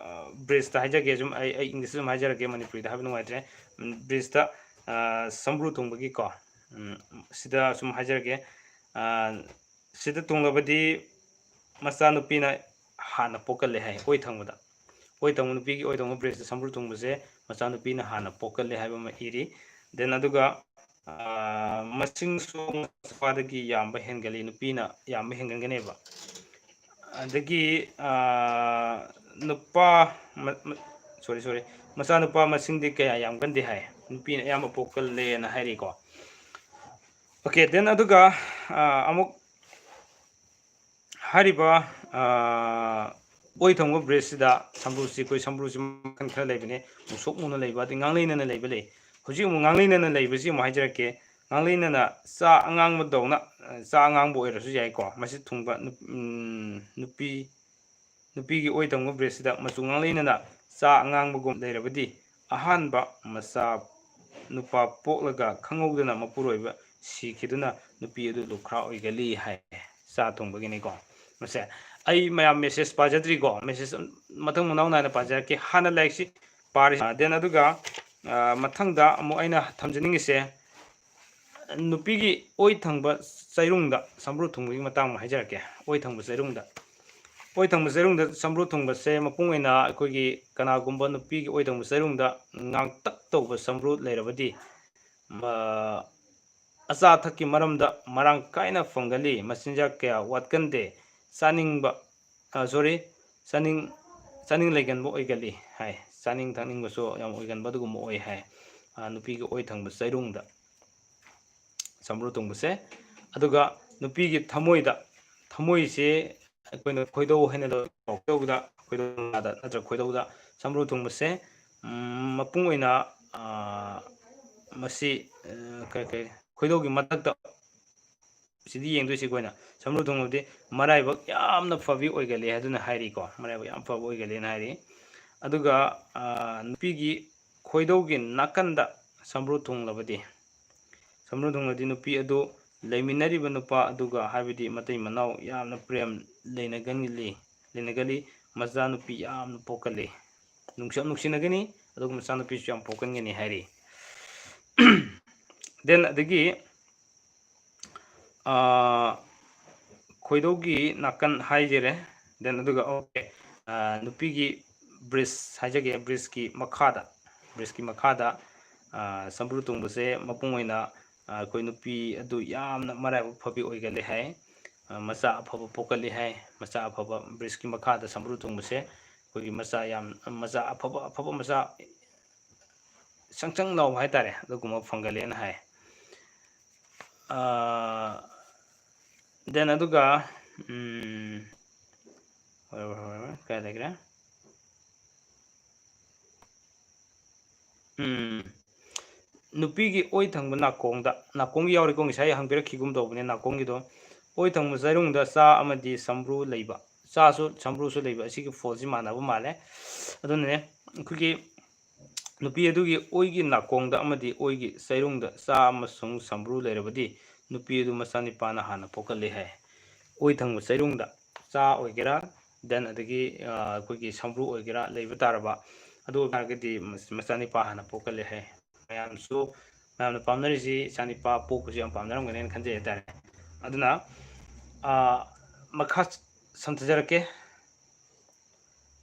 ꯕ꯭ꯔꯤꯖꯇ ꯍꯥꯏꯖꯒꯦ, ꯁꯨꯝ ꯑꯩ ꯑꯩ ꯏꯪꯂꯤꯁꯇ ꯁꯨꯝ ꯍꯥꯏꯖꯔꯛꯀꯦ, ꯃꯅꯤꯄꯨꯔꯤꯗ ꯍꯥꯏꯕ ꯅꯨꯡꯉꯥꯏꯇ꯭ꯔꯦ꯫ ꯕ꯭ꯔꯤꯖꯇ ꯁꯝꯕ꯭ꯔꯨ ꯊꯨꯡꯕꯒꯤꯀꯣ, ꯁꯤꯗ ꯁꯨꯝ ꯍꯥꯏꯖꯔꯛꯀꯦ꯫ ꯁꯤꯗ ꯇꯣꯡꯂꯕꯗꯤ ꯃꯆꯥꯅꯨꯄꯤꯅ ꯍꯥꯟꯅ ꯄꯣꯛꯀꯜꯂꯦ ꯍꯥꯏ꯫ ꯑꯣꯏ ꯊꯪꯕꯗ, ꯑꯣꯏ ꯊꯪꯕ, ꯅꯨꯄꯤꯒꯤ ꯑꯣꯏ ꯊꯪꯕ ꯕ꯭ꯔꯤꯖꯇ ꯁꯝꯕ꯭ꯔꯨ ꯊꯨꯡꯕꯁꯦ ꯃꯆꯥꯅꯨꯄꯤꯅ ꯍꯥꯟꯅ ꯄꯣꯛꯀꯜꯂꯦ ꯍꯥꯏꯕ ꯑꯃ ꯏꯔꯤ꯫ ꯗꯦꯟ ꯑꯗꯨꯒ ꯃꯁꯤꯡꯁꯨ ꯅꯨꯄꯥꯗꯒꯤ ꯌꯥꯝꯕ ꯍꯦꯟꯒꯠꯂꯤ, ꯅꯨꯄꯤꯅ ꯌꯥꯝꯕ ꯍꯦꯟꯒꯠꯒꯅꯦꯕ꯫ ꯑꯗꯒꯤ ꯅꯨꯄꯥ, ꯁꯣꯔꯤ ꯁꯣꯔꯤ, ꯃꯆꯥꯅꯨꯄꯥ ꯃꯁꯤꯡꯗꯤ ꯀꯌꯥ ꯌꯥꯝꯒꯟꯗꯦ ꯍꯥꯏ, ꯅꯨꯄꯤꯅ ꯑꯌꯥꯝꯕ ꯄꯣꯛꯀꯜꯂꯦꯅ ꯍꯥꯏꯔꯤꯀꯣ꯫ ꯑꯣꯀꯦ, ꯗꯦꯟ ꯑꯗꯨꯒ ꯑꯃꯨꯛ ꯍꯥꯏꯔꯤꯕ ꯑꯣꯏ ꯊꯪꯕ ꯕ꯭ꯔꯤꯖꯁꯤꯗ ꯁꯝꯕ꯭ꯔꯨꯁꯤ, ꯑꯩꯈꯣꯏ ꯁꯝꯕ꯭ꯔꯨꯁꯤ ꯃꯈꯜ ꯈꯔ ꯂꯩꯕꯅꯦ, ꯃꯨꯁꯣꯛ ꯃꯨꯅ ꯂꯩꯕ, ꯑꯗꯩ ꯉꯥꯡꯂꯩꯅꯅ ꯂꯩꯕ ꯂꯩ꯫ ꯍꯧꯖꯤꯛ ꯑꯃꯨꯛ ꯉꯥꯡꯂꯩꯅꯅ ꯂꯩꯕꯁꯤ ꯑꯃꯨꯛ ꯍꯥꯏꯖꯔꯛꯀꯦ꯫ ꯉꯥꯡꯂꯩꯅꯅ ꯆꯥ ꯑꯉꯥꯡꯕꯗꯧꯅ, ꯆꯥ ꯑꯉꯥꯡꯕ ꯑꯣꯏꯔꯁꯨ ꯌꯥꯏꯀꯣ꯫ ꯃꯁꯤ ꯊꯨꯡꯕ ꯅꯨꯄꯤ, ꯅꯨꯄꯤꯒꯤ ꯑꯣꯏ ꯊꯪꯕ ꯕ꯭ꯔꯤꯖꯁꯤꯗ ꯃꯆꯨ ꯉꯥꯡꯂꯩꯅꯅ ꯆꯥ ꯑꯉꯥꯡꯕꯒꯨꯝ ꯂꯩꯔꯕꯗꯤ ꯑꯍꯥꯟꯕ ꯃꯆꯥ ꯅꯨꯄꯥ ꯄꯣꯛꯂꯒ ꯈꯪꯍꯧꯗꯅ ꯃꯄꯨꯔꯣꯏꯕ ꯁꯤꯈꯤꯗꯨꯅ ꯅꯨꯄꯤ ꯑꯗꯨ ꯂꯨꯈ꯭ꯔꯥ ꯑꯣꯏꯒꯜꯂꯤ ꯍꯥꯏ꯫ ꯆꯥ ꯊꯨꯡꯕꯒꯤꯅꯤꯀꯣ꯫ ꯃꯁꯦ ꯑꯩ ꯃꯌꯥꯝ ꯃꯦꯁꯦꯖ ꯄꯥꯖꯗ꯭ꯔꯤꯀꯣ, ꯃꯦꯁꯦꯖ ꯃꯊꯪ ꯃꯅꯥꯎ ꯅꯥꯏꯅ ꯄꯥꯖꯔꯛꯀꯦ꯫ ꯍꯥꯟꯅ ꯂꯥꯏꯔꯤꯛꯁꯤ ꯄꯥꯔꯤ꯫ ꯗꯦꯟ ꯑꯗꯨꯒ ꯃꯊꯪꯗ ꯑꯃꯨꯛ ꯑꯩꯅ ꯊꯝꯖꯅꯤꯡꯉꯤꯁꯦ, ꯅꯨꯄꯤꯒꯤ ꯑꯣꯏ ꯊꯪꯕ ꯆꯩꯔꯨꯡꯗ ꯁꯝꯕ꯭ꯔꯨ ꯊꯨꯡꯕꯒꯤ ꯃꯇꯥꯡ ꯑꯃ ꯍꯥꯏꯖꯔꯛꯀꯦ꯫ ꯑꯣꯏ ꯊꯪꯕ ꯆꯩꯔꯨꯡꯗ, ꯑꯣꯏ ꯊꯪꯕ ꯆꯩꯔꯨꯡꯗ ꯁꯝꯕ꯭ꯔꯨ ꯊꯨꯡꯕꯁꯦ ꯃꯄꯨꯡ ꯑꯣꯏꯅ ꯑꯩꯈꯣꯏꯒꯤ ꯀꯅꯥꯒꯨꯝꯕ ꯅꯨꯄꯤꯒꯤ ꯑꯣꯏ ꯊꯪꯕ ꯆꯩꯔꯨꯡꯗ ꯉꯥꯡꯇꯛ ꯇꯧꯕ ꯁꯝꯕ꯭ꯔꯨ ꯂꯩꯔꯕꯗꯤ, ꯑꯆꯥ ꯑꯊꯛꯀꯤ ꯃꯔꯝꯗ ꯃꯔꯥꯡ ꯀꯥꯏꯅ ꯐꯪꯒꯜꯂꯤ, ꯃꯆꯤꯟꯖꯥꯛ ꯀꯌꯥ ꯋꯥꯠꯀꯟꯗꯦ, ꯆꯥꯅꯤꯡꯕ, ꯁꯣꯔꯤ, ꯆꯥꯅꯤꯡ, ꯆꯥꯅꯤꯡ ꯂꯩꯒꯟꯕ ꯑꯣꯏꯒꯜꯂꯤ ꯍꯥꯏ꯫ ꯆꯥꯅꯤꯡ ꯊꯛꯅꯤꯡꯕꯁꯨ ꯌꯥꯝ ꯑꯣꯏꯒꯟꯕ ꯑꯗꯨꯒꯨꯝꯕ ꯑꯣꯏ ꯍꯥꯏ, ꯅꯨꯄꯤꯒꯤ ꯑꯣꯏ ꯊꯪꯕ ꯆꯩꯔꯨꯡꯗ ꯁꯝꯕ꯭ꯔꯨ ꯊꯨꯡꯕꯁꯦ꯫ ꯑꯗꯨꯒ ꯅꯨꯄꯤꯒꯤ ꯊꯃꯣꯏꯗ, ꯊꯃꯣꯏꯁꯦ ꯑꯩꯈꯣꯏꯅ ꯈꯣꯏꯗꯧ ꯍꯥꯏꯅ ꯈꯣꯏꯗꯧꯗ, ꯈꯣꯏꯗꯧꯗ ꯅꯠꯇ꯭ꯔꯒ ꯈꯣꯏꯗꯧꯗ ꯁꯝꯕ꯭ꯔꯨ ꯊꯨꯡꯕꯁꯦ ꯃꯄꯨꯡ ꯑꯣꯏꯅ ꯃꯁꯤ ꯀꯩ ꯀꯩ ꯈꯣꯏꯗꯧꯒꯤ ꯃꯊꯛꯇ ꯁꯤꯗꯤ ꯌꯦꯡꯗꯣꯏꯁꯤ ꯑꯩꯈꯣꯏꯅ꯫ ꯁꯝꯕ꯭ꯔꯨ ꯊꯨꯡꯂꯕꯗꯤ ꯃꯔꯥꯏꯕꯛ ꯌꯥꯝꯅ ꯐꯕꯤ ꯑꯣꯏꯒꯜꯂꯤ ꯍꯥꯏꯗꯨꯅ ꯍꯥꯏꯔꯤꯀꯣ, ꯃꯔꯥꯏꯕꯛ ꯌꯥꯝ ꯐꯕ ꯑꯣꯏꯒꯜꯂꯦꯅ ꯍꯥꯏꯔꯤ꯫ ꯑꯗꯨꯒ ꯅꯨꯄꯤꯒꯤ ꯈꯣꯏꯗꯧꯒꯤ ꯅꯥꯀꯟꯗ ꯁꯝꯕ꯭ꯔꯨ ꯊꯨꯡꯂꯕꯗꯤ, ꯁꯝꯕ꯭ꯔꯨ ꯊꯨꯡꯂꯗꯤ ꯅꯨꯄꯤ ꯑꯗꯨ ꯂꯩꯃꯤꯟꯅꯔꯤꯕ ꯅꯨꯄꯥ ꯑꯗꯨꯒ, ꯍꯥꯏꯕꯗꯤ ꯃꯇꯩ ꯃꯅꯥꯎ ꯌꯥꯝꯅ ꯄ꯭ꯔꯦꯝ ꯂꯩꯅꯒꯜꯂꯤ, ꯂꯩꯅꯒꯜꯂꯤ, ꯃꯆꯥꯅꯨꯄꯤ ꯌꯥꯝꯅ ꯄꯣꯛꯀꯜꯂꯤ, ꯅꯨꯡꯁꯤ ꯌꯥꯝ ꯅꯨꯡꯁꯤꯅꯒꯅꯤ, ꯑꯗꯨꯒ ꯃꯆꯥꯅꯨꯄꯤꯁꯨ ꯌꯥꯝ ꯄꯣꯛꯀꯟꯒꯅꯤ ꯍꯥꯏꯔꯤ꯫ Then ꯑꯗꯒꯤ ꯈꯣꯏꯗꯧꯒꯤ ꯅꯥꯀꯟ ꯍꯥꯏꯖꯔꯦ꯫ Then ꯑꯗꯨꯒ okay, ꯅꯨꯄꯤꯒꯤ ꯕ꯭ꯔꯤꯁ ꯍꯥꯏꯖꯒꯦ, ꯕ꯭ꯔꯤꯁꯀꯤ ꯃꯈꯥꯗ, ꯕ꯭ꯔꯤꯁꯀꯤ ꯃꯈꯥꯗ ꯁꯝꯕ꯭ꯔꯨ ꯊꯨꯡꯕꯁꯦ ꯃꯄꯨꯡ ꯑꯣꯏꯅ ꯑꯩꯈꯣꯏ ꯅꯨꯄꯤ ꯑꯗꯨ ꯌꯥꯝꯅ ꯃꯔꯥꯏꯕꯛ ꯐꯕꯤ ꯑꯣꯏꯒꯜꯂꯤ ꯍꯥꯏ, ꯃꯆꯥ ꯑꯐꯕ ꯄꯣꯛꯀꯜꯂꯤ ꯍꯥꯏ꯫ ꯃꯆꯥ ꯑꯐꯕ ꯕ꯭ꯔꯤꯁꯀꯤ ꯃꯈꯥꯗ ꯁꯝꯕ꯭ꯔꯨ ꯊꯨꯡꯕꯁꯦ ꯑꯩꯈꯣꯏꯒꯤ ꯃꯆꯥ ꯌꯥꯝ, ꯃꯆꯥ ꯑꯐꯕ, ꯑꯐꯕ ꯃꯆꯥ ꯆꯪ ꯆꯪ ꯂꯥꯎꯕ ꯍꯥꯏꯇꯥꯔꯦ, ꯑꯗꯨꯒꯨꯝꯕ ꯐꯪꯒꯜꯂꯦꯅ ꯍꯥꯏ꯫ Then ꯑꯗꯨꯒ ꯀꯥꯏ ꯂꯩꯈ꯭ꯔꯦ? ꯎꯝ, ꯅꯨꯄꯤꯒꯤ ꯑꯣꯏ ꯊꯪꯕ ꯅꯥꯀꯣꯡꯗ, ꯅꯥꯀꯣꯡꯒꯤ ꯌꯥꯎꯔꯤꯀꯣ, ꯉꯁꯥꯏ ꯍꯪꯕꯤꯔꯛꯈꯤꯒꯨꯝ ꯇꯧꯕꯅꯦ ꯅꯥꯀꯣꯡꯒꯤꯗꯣ꯫ ꯑꯣꯏ ꯊꯪꯕ ꯆꯩꯔꯨꯡꯗ ꯆꯥ ꯑꯃꯗꯤ ꯁꯝꯕ꯭ꯔꯨ ꯂꯩꯕ, ꯆꯥꯁꯨ ꯁꯝꯕ꯭ꯔꯨꯁꯨ ꯂꯩꯕ, ꯑꯁꯤꯒꯤ ꯐꯣꯜꯁꯤ ꯃꯥꯟꯅꯕ ꯃꯥꯜꯂꯦ꯫ ꯑꯗꯨꯅꯅꯦ ꯑꯩꯈꯣꯏꯒꯤ ꯅꯨꯄꯤ ꯑꯗꯨꯒꯤ ꯑꯣꯏꯒꯤ ꯅꯥꯀꯣꯡꯗ ꯑꯃꯗꯤ ꯑꯣꯏꯒꯤ ꯆꯩꯔꯨꯡꯗ ꯆꯥ ꯑꯃꯁꯨꯡ ꯁꯝꯕ꯭ꯔꯨ ꯂꯩꯔꯕꯗꯤ ꯅꯨꯄꯤ ꯑꯗꯨ ꯃꯆꯥꯅꯤꯄꯥꯅ ꯍꯥꯟꯅ ꯄꯣꯛꯀꯜꯂꯤ ꯍꯥꯏ꯫ ꯑꯣꯏ ꯊꯪꯕ ꯆꯩꯔꯨꯡꯗ ꯆꯥ ꯑꯣꯏꯒꯦꯔꯥ, then ꯑꯗꯒꯤ ꯑꯩꯈꯣꯏꯒꯤ ꯁꯝꯕ꯭ꯔꯨ ꯑꯣꯏꯒꯦꯔꯥ ꯂꯩꯕ ꯇꯥꯔꯕ, ꯑꯗꯨ ꯑꯣꯏꯇꯥꯔꯒꯗꯤ ꯃꯆꯥꯅꯤꯄꯥ ꯍꯥꯟꯅ ꯄꯣꯛꯀꯜꯂꯦ ꯍꯥꯏ꯫ ꯃꯌꯥꯝꯁꯨ, ꯃꯌꯥꯝꯅ ꯄꯥꯝꯅꯔꯤꯁꯤ ꯏꯆꯥꯅꯤꯄꯥ ꯄꯣꯛꯄꯁꯤ ꯌꯥꯝ ꯄꯥꯝꯅꯔꯝꯒꯅꯦꯅ ꯈꯟꯖꯩ ꯍꯥꯏꯇꯥꯔꯦ꯫ ꯑꯗꯨꯅ ꯃꯈꯥ ꯁꯝꯊꯖꯔꯛꯀꯦ꯫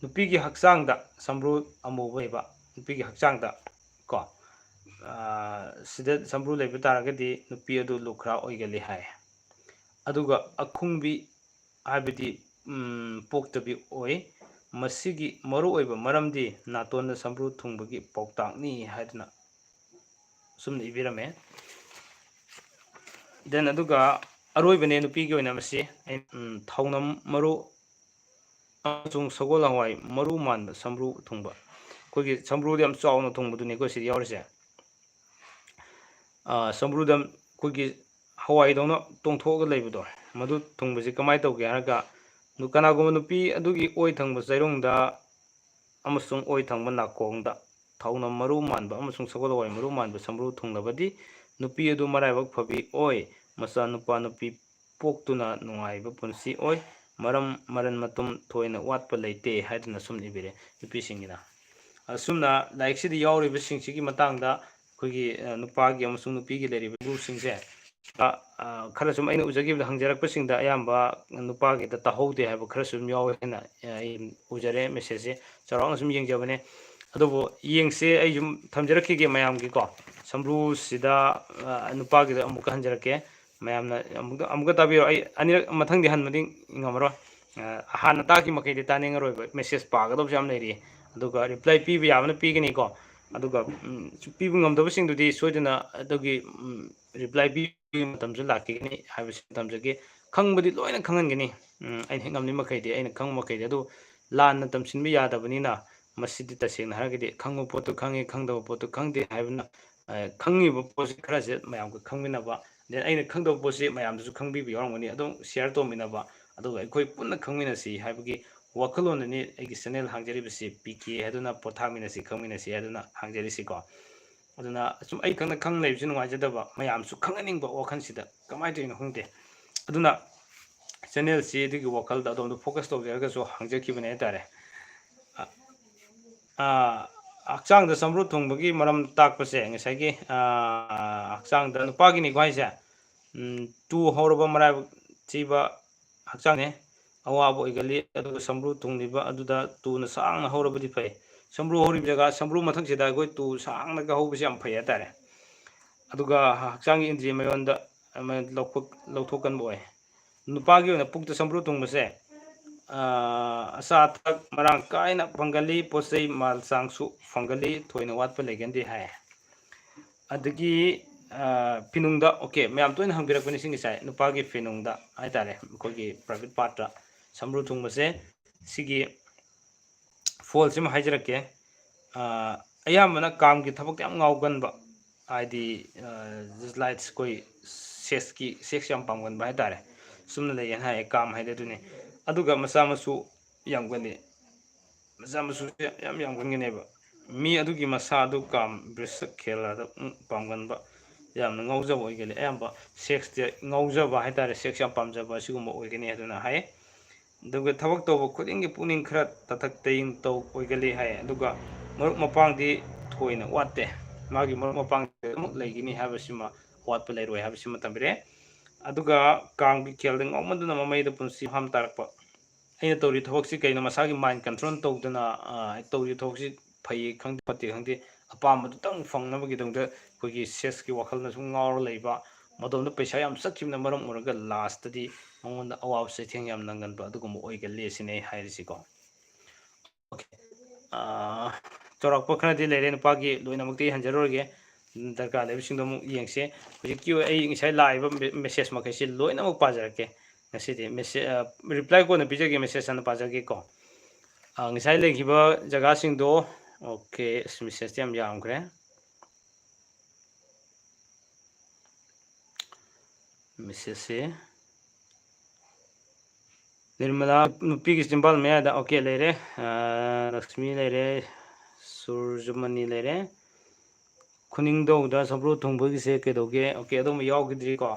ꯅꯨꯄꯤꯒꯤ ꯍꯛꯆꯥꯡꯗ ꯁꯝꯕ꯭ꯔꯨ ꯑꯃꯨꯕ ꯂꯩꯕ, ꯅꯨꯄꯤꯒꯤ ꯍꯛꯆꯥꯡꯗ ꯀꯣ, ꯁꯤꯗ ꯁꯝꯕ꯭ꯔꯨ ꯂꯩꯕ ꯇꯥꯔꯒꯗꯤ ꯅꯨꯄꯤ ꯑꯗꯨ ꯂꯨꯈ꯭ꯔꯥ ꯑꯣꯏꯒꯜꯂꯤ ꯍꯥꯏ꯫ ꯑꯗꯨꯒ ꯑꯈꯨꯡꯕꯤ ꯍꯥꯏꯕꯗꯤ ꯄꯣꯛꯇꯕꯤ ꯑꯣꯏ꯫ ꯃꯁꯤꯒꯤ ꯃꯔꯨꯑꯣꯏꯕ ꯃꯔꯝꯗꯤ ꯅꯥꯇꯣꯟꯗ ꯁꯝꯕ꯭ꯔꯨ ꯊꯨꯡꯕꯒꯤ ꯄꯥꯎꯇꯥꯛꯅꯤ ꯍꯥꯏꯗꯨꯅ ꯑꯁꯨꯝꯅ ꯏꯕꯤꯔꯝꯃꯦ꯫ Then ꯑꯗꯨꯒ ꯑꯔꯣꯏꯕꯅꯦ ꯅꯨꯄꯤꯒꯤ ꯑꯣꯏꯅ ꯃꯁꯤ, ꯊꯥꯎꯅꯝ ꯃꯔꯨ ꯑꯃꯁꯨꯡ ꯁꯒꯣꯜ ꯍꯋꯥꯏ ꯃꯔꯨ ꯃꯥꯟꯕ ꯁꯝꯕ꯭ꯔꯨ ꯊꯨꯡꯕ꯫ ꯑꯩꯈꯣꯏꯒꯤ ꯁꯝꯕ꯭ꯔꯨꯗ ꯌꯥꯝ ꯆꯥꯎꯅ ꯊꯨꯡꯕꯗꯨꯅꯤꯀꯣ ꯁꯤꯗ ꯌꯥꯎꯔꯤꯁꯦ꯫ ꯁꯝꯕ꯭ꯔꯨꯗ ꯑꯩꯈꯣꯏꯒꯤ ꯍꯋꯥꯏꯗꯧꯅ ꯇꯣꯡꯊꯣꯛꯑꯒ ꯂꯩꯕꯗꯣ, ꯃꯗꯨ ꯊꯨꯡꯕꯁꯤ ꯀꯃꯥꯏꯅ ꯇꯧꯒꯦ ꯍꯥꯏꯔꯒ, ꯀꯅꯥꯒꯨꯝꯕ ꯅꯨꯄꯤ ꯑꯗꯨꯒꯤ ꯑꯣꯏ ꯊꯪꯕ ꯆꯩꯔꯣꯡꯗ ꯑꯃꯁꯨꯡ ꯑꯣꯏ ꯊꯪꯕ ꯅꯥꯀꯣꯡꯗ ꯊꯥꯎꯅꯝ ꯃꯔꯨ ꯃꯥꯟꯕ ꯑꯃꯁꯨꯡ ꯁꯒꯣꯜ ꯍꯋꯥꯏ ꯃꯔꯨ ꯃꯥꯟꯕ ꯁꯝꯕ꯭ꯔꯨ ꯊꯨꯡꯂꯕꯗꯤ, ꯅꯨꯄꯤ ꯑꯗꯨ ꯃꯔꯥꯏꯕꯛ ꯐꯕꯤ ꯑꯣꯏ, ꯃꯆꯥ ꯅꯨꯄꯥ ꯅꯨꯄꯤ ꯄꯣꯛꯇꯨꯅ ꯅꯨꯡꯉꯥꯏꯕ ꯄꯨꯟꯁꯤ ꯑꯣꯏ꯫ ꯃꯔꯝ, ꯃꯔꯟ ꯃꯇꯨꯝ ꯊꯣꯏꯅ ꯋꯥꯠꯄ ꯂꯩꯇꯦ ꯍꯥꯏꯗꯨꯅ ꯁꯨꯝ ꯏꯕꯤꯔꯦ ꯅꯨꯄꯤꯁꯤꯡꯒꯤꯅ꯫ ꯑꯁꯨꯝꯅ ꯂꯥꯏꯔꯤꯛꯁꯤꯗ ꯌꯥꯎꯔꯤꯕꯁꯤꯡꯁꯤꯒꯤ ꯃꯇꯥꯡꯗ ꯑꯩꯈꯣꯏꯒꯤ, ꯑ, ꯅꯨꯄꯥꯒꯤ ꯑꯃꯁꯨꯡ ꯅꯨꯄꯤꯒꯤ ꯂꯩꯔꯤꯕ ꯔꯨꯜꯁꯤꯡꯁꯦ, ꯑ, ꯑ, ꯈꯔ ꯁꯨꯝ ꯑꯩꯅ ꯎꯖꯈꯤꯕꯗ ꯍꯪꯖꯔꯛꯄꯁꯤꯡꯗ ꯑꯌꯥꯝꯕ ꯅꯨꯄꯥꯒꯤꯗ ꯇꯥꯍꯧꯗꯦ ꯍꯥꯏꯕ ꯈꯔꯁꯨ ꯑꯗꯨꯝ ꯌꯥꯎꯋꯦ ꯍꯥꯏꯅ, ꯑ, ꯑꯩ ꯎꯖꯔꯦ ꯃꯦꯁꯦꯖꯁꯦ꯫ ꯆꯥꯎꯔꯥꯛꯅ ꯁꯨꯝ ꯌꯦꯡꯖꯕꯅꯦ꯫ ꯑꯗꯨꯕꯨ ꯌꯦꯡꯁꯦ, ꯑꯩ ꯁꯨꯝ ꯊꯝꯖꯔꯛꯈꯤꯒꯦ ꯃꯌꯥꯝꯒꯤꯀꯣ꯫ ꯁꯝꯕ꯭ꯔꯨꯁꯤꯗ, ꯑ, ꯅꯨꯄꯥꯒꯤꯗ ꯑꯃꯨꯛꯀ ꯍꯟꯖꯔꯛꯀꯦ꯫ ꯃꯌꯥꯝꯅ ꯑꯃꯨꯛꯇ, ꯑꯃꯨꯛꯀ ꯇꯥꯕꯤꯔꯣ꯫ ꯑꯩ ꯑꯅꯤꯔꯛ ꯃꯊꯪꯗꯤ ꯍꯟꯕꯗꯤ ꯉꯝꯃꯔꯣꯏ꯫ ꯑ, ꯍꯥꯟꯅ ꯇꯥꯈꯤ ꯃꯈꯩꯗꯤ ꯇꯥꯅꯤꯡꯉꯔꯣꯏꯕ꯫ ꯃꯦꯁꯦꯖ ꯄꯥꯒꯗꯕꯁꯨ ꯌꯥꯝ ꯂꯩꯔꯤ꯫ ꯑꯗꯨꯒ ꯔꯤꯄ꯭ꯂꯥꯏ ꯄꯤꯕ ꯌꯥꯕꯅ ꯄꯤꯒꯅꯤꯀꯣ꯫ ꯑꯗꯨꯒ, ꯎꯝ, ꯄꯤꯕ ꯉꯝꯗꯕꯁꯤꯡꯗꯨꯗꯤ ꯁꯣꯏꯗꯅ ꯑꯗꯨꯒꯤ, ꯎꯝ, ꯔꯤꯄ꯭ꯂꯥꯏ ꯄꯤꯕꯒꯤ ꯃꯇꯝꯁꯨ ꯂꯥꯛꯈꯤꯒꯅꯤ ꯍꯥꯏꯕꯁꯤ ꯊꯝꯖꯒꯦ꯫ ꯈꯪꯕꯗꯤ ꯂꯣꯏꯅ ꯈꯪꯍꯟꯒꯅꯤ꯫ ꯎꯝ, ꯑꯩꯅ ꯍꯦꯛ ꯉꯝꯂꯤ ꯃꯈꯩꯗꯤ, ꯑꯩꯅ ꯈꯪꯕ ꯃꯈꯩꯗꯤ꯫ ꯑꯗꯨ ꯂꯥꯟꯅ ꯇꯝꯁꯤꯟꯕ ꯌꯥꯗꯕꯅꯤꯅ ꯃꯁꯤꯗꯤ ꯇꯁꯦꯡꯅ ꯍꯥꯏꯔꯒꯗꯤ ꯈꯪꯕ ꯄꯣꯠꯇꯨ ꯈꯪꯉꯤ, ꯈꯪꯗꯕ ꯄꯣꯠꯇꯨ ꯈꯪꯗꯦ ꯍꯥꯏꯕꯅ, ꯑ, ꯈꯪꯉꯤꯕ ꯄꯣꯠꯁꯤ ꯈꯔꯁꯦ ꯃꯌꯥꯝꯒ ꯈꯪꯃꯤꯟꯅꯕ, then ꯑꯩꯅ ꯈꯪꯗꯕ ꯄꯣꯠꯁꯤ ꯃꯌꯥꯝꯗꯁꯨ ꯈꯪꯕꯤꯕ ꯌꯥꯎꯔꯝꯒꯅꯤ, ꯑꯗꯨꯝ ꯁꯤꯌꯔ ꯇꯧꯃꯤꯟꯅꯕ, ꯑꯗꯨꯒ ꯑꯩꯈꯣꯏ ꯄꯨꯟꯅ ꯈꯪꯃꯤꯟꯅꯁꯤ ꯍꯥꯏꯕꯒꯤ ꯋꯥꯈꯜꯂꯣꯟꯗꯅꯤ ꯑꯩꯒꯤ ꯆꯦꯅꯦꯜ ꯍꯥꯡꯖꯔꯤꯕꯁꯤ, ꯄꯤ ꯀꯦ ꯍꯥꯏꯗꯨꯅ, ꯄꯣꯊꯥꯃꯤꯟꯅꯁꯤ, ꯈꯪꯃꯤꯟꯅꯁꯤ ꯍꯥꯏꯗꯨꯅ ꯍꯥꯡꯖꯔꯤꯁꯤꯀꯣ꯫ ꯑꯗꯨꯅ ꯁꯨꯝ ꯑꯩ ꯈꯪꯅ ꯈꯪ ꯂꯩꯕꯁꯤ ꯅꯨꯡꯉꯥꯏꯖꯗꯕ, ꯃꯌꯥꯝꯁꯨ ꯈꯪꯍꯟꯅꯤꯡꯕ ꯋꯥꯈꯜꯁꯤꯗ ꯀꯃꯥꯏꯅ ꯇꯧꯔꯤꯅꯣ ꯈꯪꯗꯦ꯫ ꯑꯗꯨꯅ ꯆꯦꯅꯦꯜꯁꯤ ꯑꯗꯨꯒꯤ ꯋꯥꯈꯜꯗ ꯑꯗꯣꯝꯗ ꯐꯣꯀꯁ ꯇꯧꯖꯔꯒꯁꯨ ꯍꯥꯡꯖꯈꯤꯕꯅꯦ ꯍꯥꯏꯇꯥꯔꯦ꯫ ꯑ, ꯑ, ꯍꯛꯆꯥꯡꯗ ꯁꯝꯕ꯭ꯔꯨ ꯊꯨꯡꯕꯒꯤ ꯃꯔꯝ ꯇꯥꯛꯄꯁꯦ ꯉꯁꯥꯏꯒꯤ, ꯑ, ꯍꯛꯆꯥꯡꯗ ꯅꯨꯄꯥꯒꯤꯅꯤꯀꯣ ꯍꯥꯏꯁꯦ꯫ ꯎꯝ, ꯇꯨ ꯍꯧꯔꯕ ꯃꯔꯥꯏꯕꯛ ꯊꯤꯕ ꯍꯛꯆꯥꯡꯅꯦ꯫ ꯑꯋꯥꯕ ꯑꯣꯏꯒꯜꯂꯤ꯫ ꯑꯗꯨꯒ ꯁꯝꯕ꯭ꯔꯨ ꯊꯨꯡꯂꯤꯕ ꯑꯗꯨꯗ ꯇꯨꯅ ꯁꯥꯡꯅ ꯍꯧꯔꯕꯗꯤ ꯐꯩ꯫ ꯁꯝꯕ꯭ꯔꯨ ꯍꯧꯔꯤꯕ ꯖꯒꯥ, ꯁꯝꯕ꯭ꯔꯨ ꯃꯊꯛꯁꯤꯗ ꯑꯩꯈꯣꯏ ꯇꯨ ꯁꯥꯡꯅꯒ ꯍꯧꯕꯁꯦ ꯌꯥꯝ ꯐꯩ ꯍꯥꯏꯇꯥꯔꯦ꯫ ꯑꯗꯨꯒ ꯍꯛꯆꯥꯡꯒꯤ ꯏꯟꯗ꯭ꯔꯤꯌ ꯃꯌꯣꯟꯗ, ꯑꯃ, ꯂꯧꯊꯣꯛ-, ꯂꯧꯊꯣꯛꯀꯟꯕ ꯑꯣꯏ꯫ ꯅꯨꯄꯥꯒꯤ ꯑꯣꯏꯅ ꯄꯨꯛꯇ ꯁꯝꯕ꯭ꯔꯨ ꯊꯨꯡꯕꯁꯦ, ꯑ, ꯑꯆꯥ ꯑꯊꯛ ꯃꯔꯥꯡ ꯀꯥꯏꯅ ꯐꯪꯒꯜꯂꯤ, ꯄꯣꯠ ꯆꯩ ꯃꯥꯜ ꯆꯥꯡꯁꯨ ꯐꯪꯒꯜꯂꯤ, ꯊꯣꯏꯅ ꯋꯥꯠꯄ ꯂꯩꯒꯟꯗꯦ ꯍꯥꯏ꯫ ꯑꯗꯒꯤ, ꯑ, ꯐꯤꯅꯨꯡꯗ, ꯑꯣꯀꯦ, ꯃꯌꯥꯝ ꯇꯣꯏꯅ ꯍꯪꯕꯤꯔꯛꯄꯅꯤ ꯁꯤꯡꯒꯤ ꯁꯥꯏ, ꯅꯨꯄꯥꯒꯤ ꯐꯤꯅꯨꯡꯗ ꯍꯥꯏꯇꯥꯔꯦ, ꯑꯩꯈꯣꯏꯒꯤ ꯄ꯭ꯔꯥꯏꯚꯦꯠ ꯄꯥꯔꯠꯇ ꯁꯝꯕ꯭ꯔꯨ ꯊꯨꯡꯕꯁꯦ, ꯁꯤꯒꯤ ꯐꯣꯜꯁꯤꯃ ꯍꯥꯏꯖꯔꯛꯀꯦ꯫ ꯑ, ꯑꯌꯥꯝꯕꯅ ꯀꯥꯝꯒꯤ ꯊꯕꯛꯇ ꯌꯥꯝ ꯉꯥꯎꯒꯟꯕ, ꯍꯥꯏꯗꯤ ꯖꯁ ꯂꯥꯏꯛ ꯑꯩꯈꯣꯏ ꯁꯦꯛꯁꯀꯤ ꯁꯦꯛꯁ ꯌꯥꯝ ꯄꯥꯝꯒꯟꯕ ꯍꯥꯏꯇꯥꯔꯦ꯫ ꯁꯨꯝꯅ ꯂꯩꯌꯦꯅ ꯍꯥꯏꯌꯦ, ꯀꯥꯝ ꯍꯥꯏꯗꯤ ꯑꯗꯨꯅꯤ꯫ ꯑꯗꯨꯒ ꯃꯆꯥ ꯃꯁꯨ ꯌꯥꯝꯒꯜꯂꯤ꯫ ꯃꯆꯥ ꯃꯁꯨꯁꯦ ꯌꯥꯝ ꯌꯥꯝꯒꯟꯒꯅꯦꯕ꯫ ꯃꯤ ꯑꯗꯨꯒꯤ ꯃꯁꯥ ꯑꯗꯨ ꯀꯥꯝ ꯕ꯭ꯔꯤꯁꯛ ꯈꯦꯜꯂꯗ ꯄꯥꯝꯒꯟꯕ, ꯌꯥꯝꯅ ꯉꯥꯎꯖꯕ ꯑꯣꯏꯒꯜꯂꯤ꯫ ꯑꯌꯥꯝꯕ ꯁꯦꯛꯁꯇ ꯉꯥꯎꯖꯕ ꯍꯥꯏꯇꯥꯔꯦ, ꯁꯦꯛꯁ ꯌꯥꯝ ꯄꯥꯝꯖꯕ ꯑꯁꯤꯒꯨꯝꯕ ꯑꯣꯏꯒꯅꯤ ꯑꯗꯨꯅ ꯍꯥꯏ꯫ ꯑꯗꯨꯒ ꯊꯕꯛ ꯇꯧꯕ ꯈꯨꯗꯤꯡꯒꯤ ꯄꯨꯛꯅꯤꯡ ꯈꯔ ꯇꯥꯊꯛ ꯇꯌꯤꯡ ꯇꯧ ꯑꯣꯏꯒꯜꯂꯤ ꯍꯥꯏ꯫ ꯑꯗꯨꯒ ꯃꯔꯨꯞ ꯃꯄꯥꯡꯗꯤ ꯊꯣꯏꯅ ꯋꯥꯠꯇꯦ꯫ ꯃꯥꯒꯤ ꯃꯔꯨꯞ ꯃꯄꯥꯡꯗꯤ ꯑꯗꯨꯃꯛ ꯂꯩꯒꯅꯤ ꯍꯥꯏꯕꯁꯤꯃ, ꯑꯋꯥꯠꯄ ꯂꯩꯔꯣꯏ ꯍꯥꯏꯕꯁꯤꯃ ꯇꯝꯕꯤꯔꯛꯑꯦ꯫ ꯑꯗꯨꯒ ꯀꯥꯡꯒꯤ ꯈꯦꯜꯗ ꯉꯥꯎꯃꯟꯗꯨꯅ ꯃꯃꯩꯗ ꯄꯨꯟꯁꯤ ꯍꯥꯝ ꯇꯥꯔꯛꯄ꯫ ꯑꯩꯅ ꯇꯧꯔꯤ ꯊꯕꯛꯁꯤ ꯀꯩꯅꯣ, ꯃꯁꯥꯒꯤ ꯃꯥꯏꯟ ꯀꯟꯇ꯭ꯔꯣꯜ ꯇꯧꯗꯅ, ꯑ, ꯇꯧꯔꯤ ꯊꯕꯛꯁꯤ ꯐꯩ ꯈꯪꯗꯦ ꯐꯠꯇꯦ ꯈꯪꯗꯦ, ꯑꯄꯥꯝꯕꯗꯨꯇꯪ ꯐꯪꯅꯕꯒꯤꯗꯃꯛꯇ ꯑꯩꯈꯣꯏꯒꯤ ꯁꯦꯛꯁꯀꯤ ꯋꯥꯈꯜꯅ ꯁꯨꯝ ꯉꯥꯎꯔ ꯂꯩꯕ, ꯃꯗꯣꯝꯗ ꯄꯩꯁꯥ ꯌꯥꯝ ꯆꯠꯈꯤꯕꯅ ꯃꯔꯝ ꯑꯣꯏꯔꯒ ꯂꯥꯁꯇꯗꯤ ꯃꯉꯣꯟꯗ ꯑꯋꯥꯕ ꯆꯩꯊꯦꯡ ꯌꯥꯝ ꯅꯪꯒꯟꯕ ꯑꯗꯨꯒꯨꯝꯕ ꯑꯣꯏꯒꯜꯂꯤ ꯁꯤꯅꯦ ꯑꯩ ꯍꯥꯏꯔꯤꯁꯤꯀꯣ꯫ ꯑꯣꯀꯦ꯫ ꯑ, ꯆꯥꯎꯔꯥꯛꯄ ꯈꯔꯗꯤ ꯂꯩꯔꯦ, ꯅꯨꯄꯥꯒꯤ ꯂꯣꯏꯅꯃꯛꯇꯤ ꯍꯟꯖꯔꯣꯏꯒꯦ꯫ ꯗꯔꯀꯥꯔ ꯂꯩꯕꯁꯤꯡꯗꯣ ꯑꯃꯨꯛ ꯌꯦꯡꯁꯦ꯫ ꯍꯧꯖꯤꯛꯀꯤ ꯑꯩ ꯉꯁꯥꯏ ꯂꯥꯛꯏꯕ ꯃꯦ-, ꯃꯦꯁꯦꯖ ꯃꯈꯩꯁꯤ ꯂꯣꯏꯅꯃꯛ ꯄꯥꯖꯔꯛꯀꯦ ꯉꯁꯤꯗꯤ꯫ ꯃꯦꯁꯦ-, ꯑ, ꯔꯤꯄ꯭ꯂꯥꯏ ꯀꯣꯟꯅ ꯄꯤꯖꯒꯦ, ꯃꯦꯁꯦꯖ ꯍꯥꯟꯅ ꯄꯥꯖꯒꯦꯀꯣ꯫ ꯑ, ꯉꯁꯥꯏ ꯂꯩꯈꯤꯕ ꯖꯒꯥꯁꯤꯡꯗꯣ, ꯑꯣꯀꯦ, ꯑꯁ, ꯃꯦꯁꯦꯖꯇꯤ ꯌꯥꯝ ꯌꯥꯝꯈ꯭ꯔꯦ꯫ ꯃꯦꯁꯦꯖꯁꯦ ꯅꯤꯔꯃꯂꯥ, ꯅꯨꯄꯤꯒꯤ ꯆꯤꯝꯕꯥꯜ ꯃꯌꯥꯗ, ꯑꯣꯀꯦ, ꯂꯩꯔꯦ꯫ ꯑ, ꯂꯛꯁꯃꯤ ꯂꯩꯔꯦ, ꯁꯨꯔꯖꯃꯅꯤ ꯂꯩꯔꯦ꯫ ꯈꯨꯅꯤꯡꯗꯧꯗ ꯁꯝꯕ꯭ꯔꯨ ꯊꯨꯡꯕꯒꯤꯁꯦ ꯀꯩꯗꯧꯒꯦ? ꯑꯣꯀꯦ, ꯑꯗꯨꯝꯕ ꯌꯥꯎꯈꯤꯗ꯭ꯔꯤꯀꯣ꯫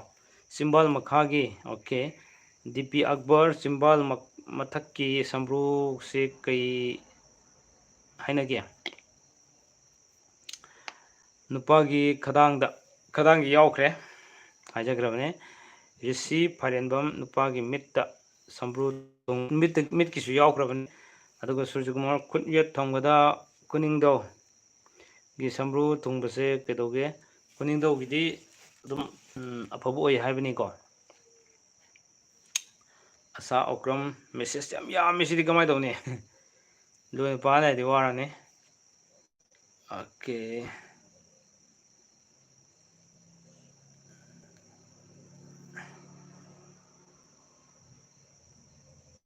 ꯆꯤꯝꯕꯥꯜ ꯃꯈꯥꯒꯤ, ꯑꯣꯀꯦ, ꯗꯤ ꯄꯤ ꯑꯛꯕꯔ, ꯆꯤꯝꯕꯥꯜ ꯃꯛ-, ꯃꯊꯛꯀꯤ ꯁꯝꯕ꯭ꯔꯨꯁꯦ ꯀꯩ ꯍꯥꯏꯅꯒꯦ? ꯅꯨꯄꯥꯒꯤ ꯈꯗꯥꯡꯗ, ꯈꯗꯥꯡꯒꯤ ꯌꯥꯎꯈ꯭ꯔꯦ, ꯍꯥꯏꯖꯈ꯭ꯔꯕꯅꯦ꯫ ꯔꯤꯁꯤ ꯐꯥꯏꯔꯦꯟꯕꯝ, ꯅꯨꯄꯥꯒꯤ ꯃꯤꯠꯇ ꯁꯝꯕ꯭ꯔꯨ ꯊꯨꯡ-, ꯃꯤꯠꯇ, ꯃꯤꯠꯀꯤꯁꯨ ꯌꯥꯎꯈ꯭ꯔꯕꯅꯤ꯫ ꯑꯗꯨꯒ ꯁꯨꯔꯖꯀꯨꯃꯥꯔ ꯈꯨꯠ ꯌꯦꯠ ꯊꯪꯕꯗ ꯈꯨꯅꯤꯡꯗꯧꯒꯤ ꯁꯝꯕ꯭ꯔꯨ ꯊꯨꯡꯕꯁꯦ ꯀꯩꯗꯧꯒꯦ? ꯈꯨꯅꯤꯡꯗꯧꯒꯤꯗꯤ ꯑꯗꯨꯝ, ꯎꯝ, ꯑꯐꯕ ꯑꯣꯏ ꯍꯥꯏꯕꯅꯤꯀꯣ꯫ ꯑꯁꯥ ꯑꯣꯀ꯭ꯔꯝ, ꯃꯦꯁꯦꯖ ꯌꯥꯝ ꯌꯥꯝꯃꯤ, ꯁꯤꯗꯤ ꯀꯃꯥꯏꯅ ꯇꯧꯅꯤ? ꯂꯣꯏꯅ ꯄꯥ ꯂꯩꯔꯗꯤ ꯋꯥꯔꯅꯤ꯫ ꯑꯣꯀꯦ꯫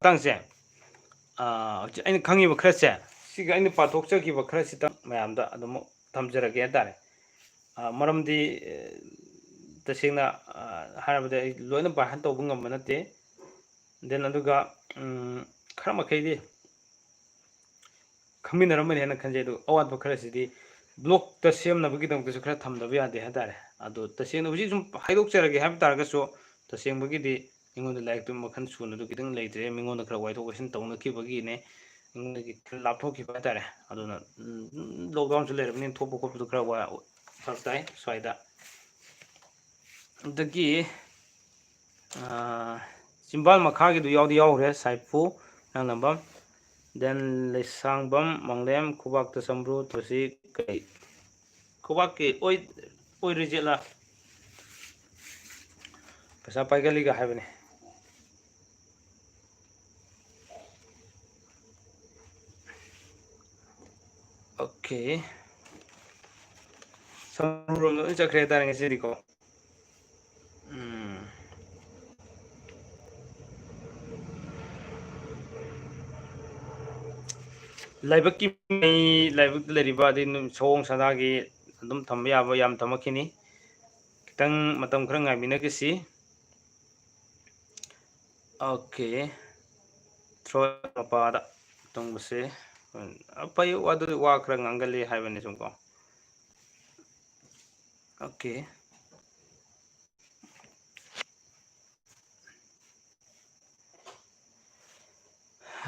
ꯃꯇꯥꯡꯁꯦ, ꯑꯥ, ꯍꯧꯖꯤꯛ ꯑꯩꯅ ꯈꯪꯉꯤꯕ ꯈꯔꯁꯦ, ꯁꯤꯒ ꯑꯩꯅ ꯄꯥꯊꯣꯛꯆꯈꯤꯕ ꯈꯔꯁꯤꯇꯪ ꯃꯌꯥꯝꯗ ꯑꯗꯨꯃꯛ ꯊꯝꯖꯔꯒꯦ ꯍꯥꯏꯇꯥꯔꯦ꯫ ꯃꯔꯝꯗꯤ ꯇꯁꯦꯡꯅ ꯍꯥꯏꯔꯕꯗ ꯑꯩ ꯂꯣꯏꯅ by heart ꯇꯧꯕ ꯉꯝꯕ ꯅꯠꯇꯦ꯫ Then ꯑꯗꯨꯒ ꯈꯔ ꯃꯈꯩꯗꯤ ꯈꯪꯃꯤꯟꯅꯔꯝꯃꯅꯤ ꯍꯥꯏꯅ ꯈꯟꯖꯩ꯫ ꯑꯗꯨ ꯑꯋꯥꯠꯄ ꯈꯔꯁꯤꯗꯤ blogꯇ ꯁꯦꯝꯅꯕꯒꯤꯗꯃꯛꯇꯁꯨ ꯈꯔ ꯊꯝꯗꯕ ꯌꯥꯗꯦ ꯍꯥꯏꯇꯥꯔꯦ꯫ ꯑꯗꯣ ꯇꯁꯦꯡꯅ ꯍꯧꯖꯤꯛ ꯁꯨꯝ ꯍꯥꯏꯗꯣꯛꯆꯔꯒꯦ ꯍꯥꯏꯕ ꯇꯥꯔꯒꯁꯨ, ꯇꯁꯦꯡꯕꯒꯤꯗꯤ ꯑꯩꯉꯣꯟꯗ ꯂꯥꯏꯔꯤꯛꯇꯨ ꯃꯈꯜ ꯁꯨꯅꯁꯨ ꯈꯤꯇꯪ ꯂꯩꯇ꯭ꯔꯦ꯫ ꯃꯤꯉꯣꯟꯗ ꯈꯔ ꯋꯥꯏꯊꯣꯛ ꯋꯥꯏꯁꯤꯟ ꯇꯧꯅꯈꯤꯕꯒꯤꯅꯦ ꯑꯩꯉꯣꯟꯗꯒꯤ ꯈꯔ ꯂꯥꯞꯊꯣꯛꯈꯤꯕ ꯍꯥꯏꯇꯥꯔꯦ꯫ ꯑꯗꯨꯅ lockdownꯁꯨ ꯂꯩꯔꯕꯅꯤꯅ ꯊꯣꯛꯄ ꯈꯣꯠꯄꯗꯣ ꯈꯔ ꯋꯥ-, ꯐꯔꯛ ꯇꯥꯏ ꯁ꯭ꯋꯥꯏꯗ꯫ ꯑꯗꯒꯤ ꯆꯤꯝꯕꯥꯜ ꯃꯈꯥꯒꯤꯗꯨ ꯌꯥꯎꯗꯤ ꯌꯥꯎꯈ꯭ꯔꯦ, ꯁꯥꯏꯐꯨ ꯅꯪꯅꯕ꯫ Then ꯂꯩꯁꯥꯡꯕꯝ ꯃꯪꯂꯦꯝ, ꯈꯨꯕꯥꯛꯇ ꯁꯝꯕ꯭ꯔꯨ ꯇꯣꯁꯤ ꯀꯩ? ꯈꯨꯕꯥꯛꯀꯤ ꯑꯣꯏ-, ꯑꯣꯏꯔꯤꯖꯦꯠꯂ? ꯄꯩꯁꯥ ꯄꯥꯏꯒꯜꯂꯤꯒ ꯍꯥꯏꯕꯅꯦ꯫ Okay꯫ ꯁꯝꯕ꯭ꯔꯨꯔꯣꯝꯗ ꯂꯣꯏ ꯆꯠꯈ꯭ꯔꯦ ꯍꯥꯏꯇꯥꯔꯦ ꯉꯁꯤꯗꯤꯀꯣ꯫ ꯎꯝ꯫ ꯂꯥꯏꯕꯛꯀꯤ ꯃꯩ, ꯂꯥꯏꯕꯛꯇ ꯂꯩꯔꯤꯕ ꯑꯗꯩ ꯅꯨ-, ꯁꯑꯣꯡ ꯁꯥꯗꯥꯒꯤ ꯑꯗꯨꯝ ꯊꯝꯕ ꯌꯥꯕ ꯌꯥꯝ ꯊꯝꯃꯛꯈꯤꯅꯤ꯫ ꯈꯤꯇꯪ ꯃꯇꯝ ꯈꯔ ꯉꯥꯏꯃꯤꯟꯅꯈꯤꯁꯤ꯫ Okay꯫ ꯊ꯭ꯔꯣꯏ ꯃꯄꯥꯗ ꯇꯣꯡꯕꯁꯦ, ꯐꯩ, ꯑꯗꯨꯗꯤ ꯋꯥ ꯈꯔ ꯉꯥꯡꯒꯜꯂꯤ ꯍꯥꯏꯕꯅꯤ ꯁꯨꯝ ꯀꯣ꯫ Okay꯫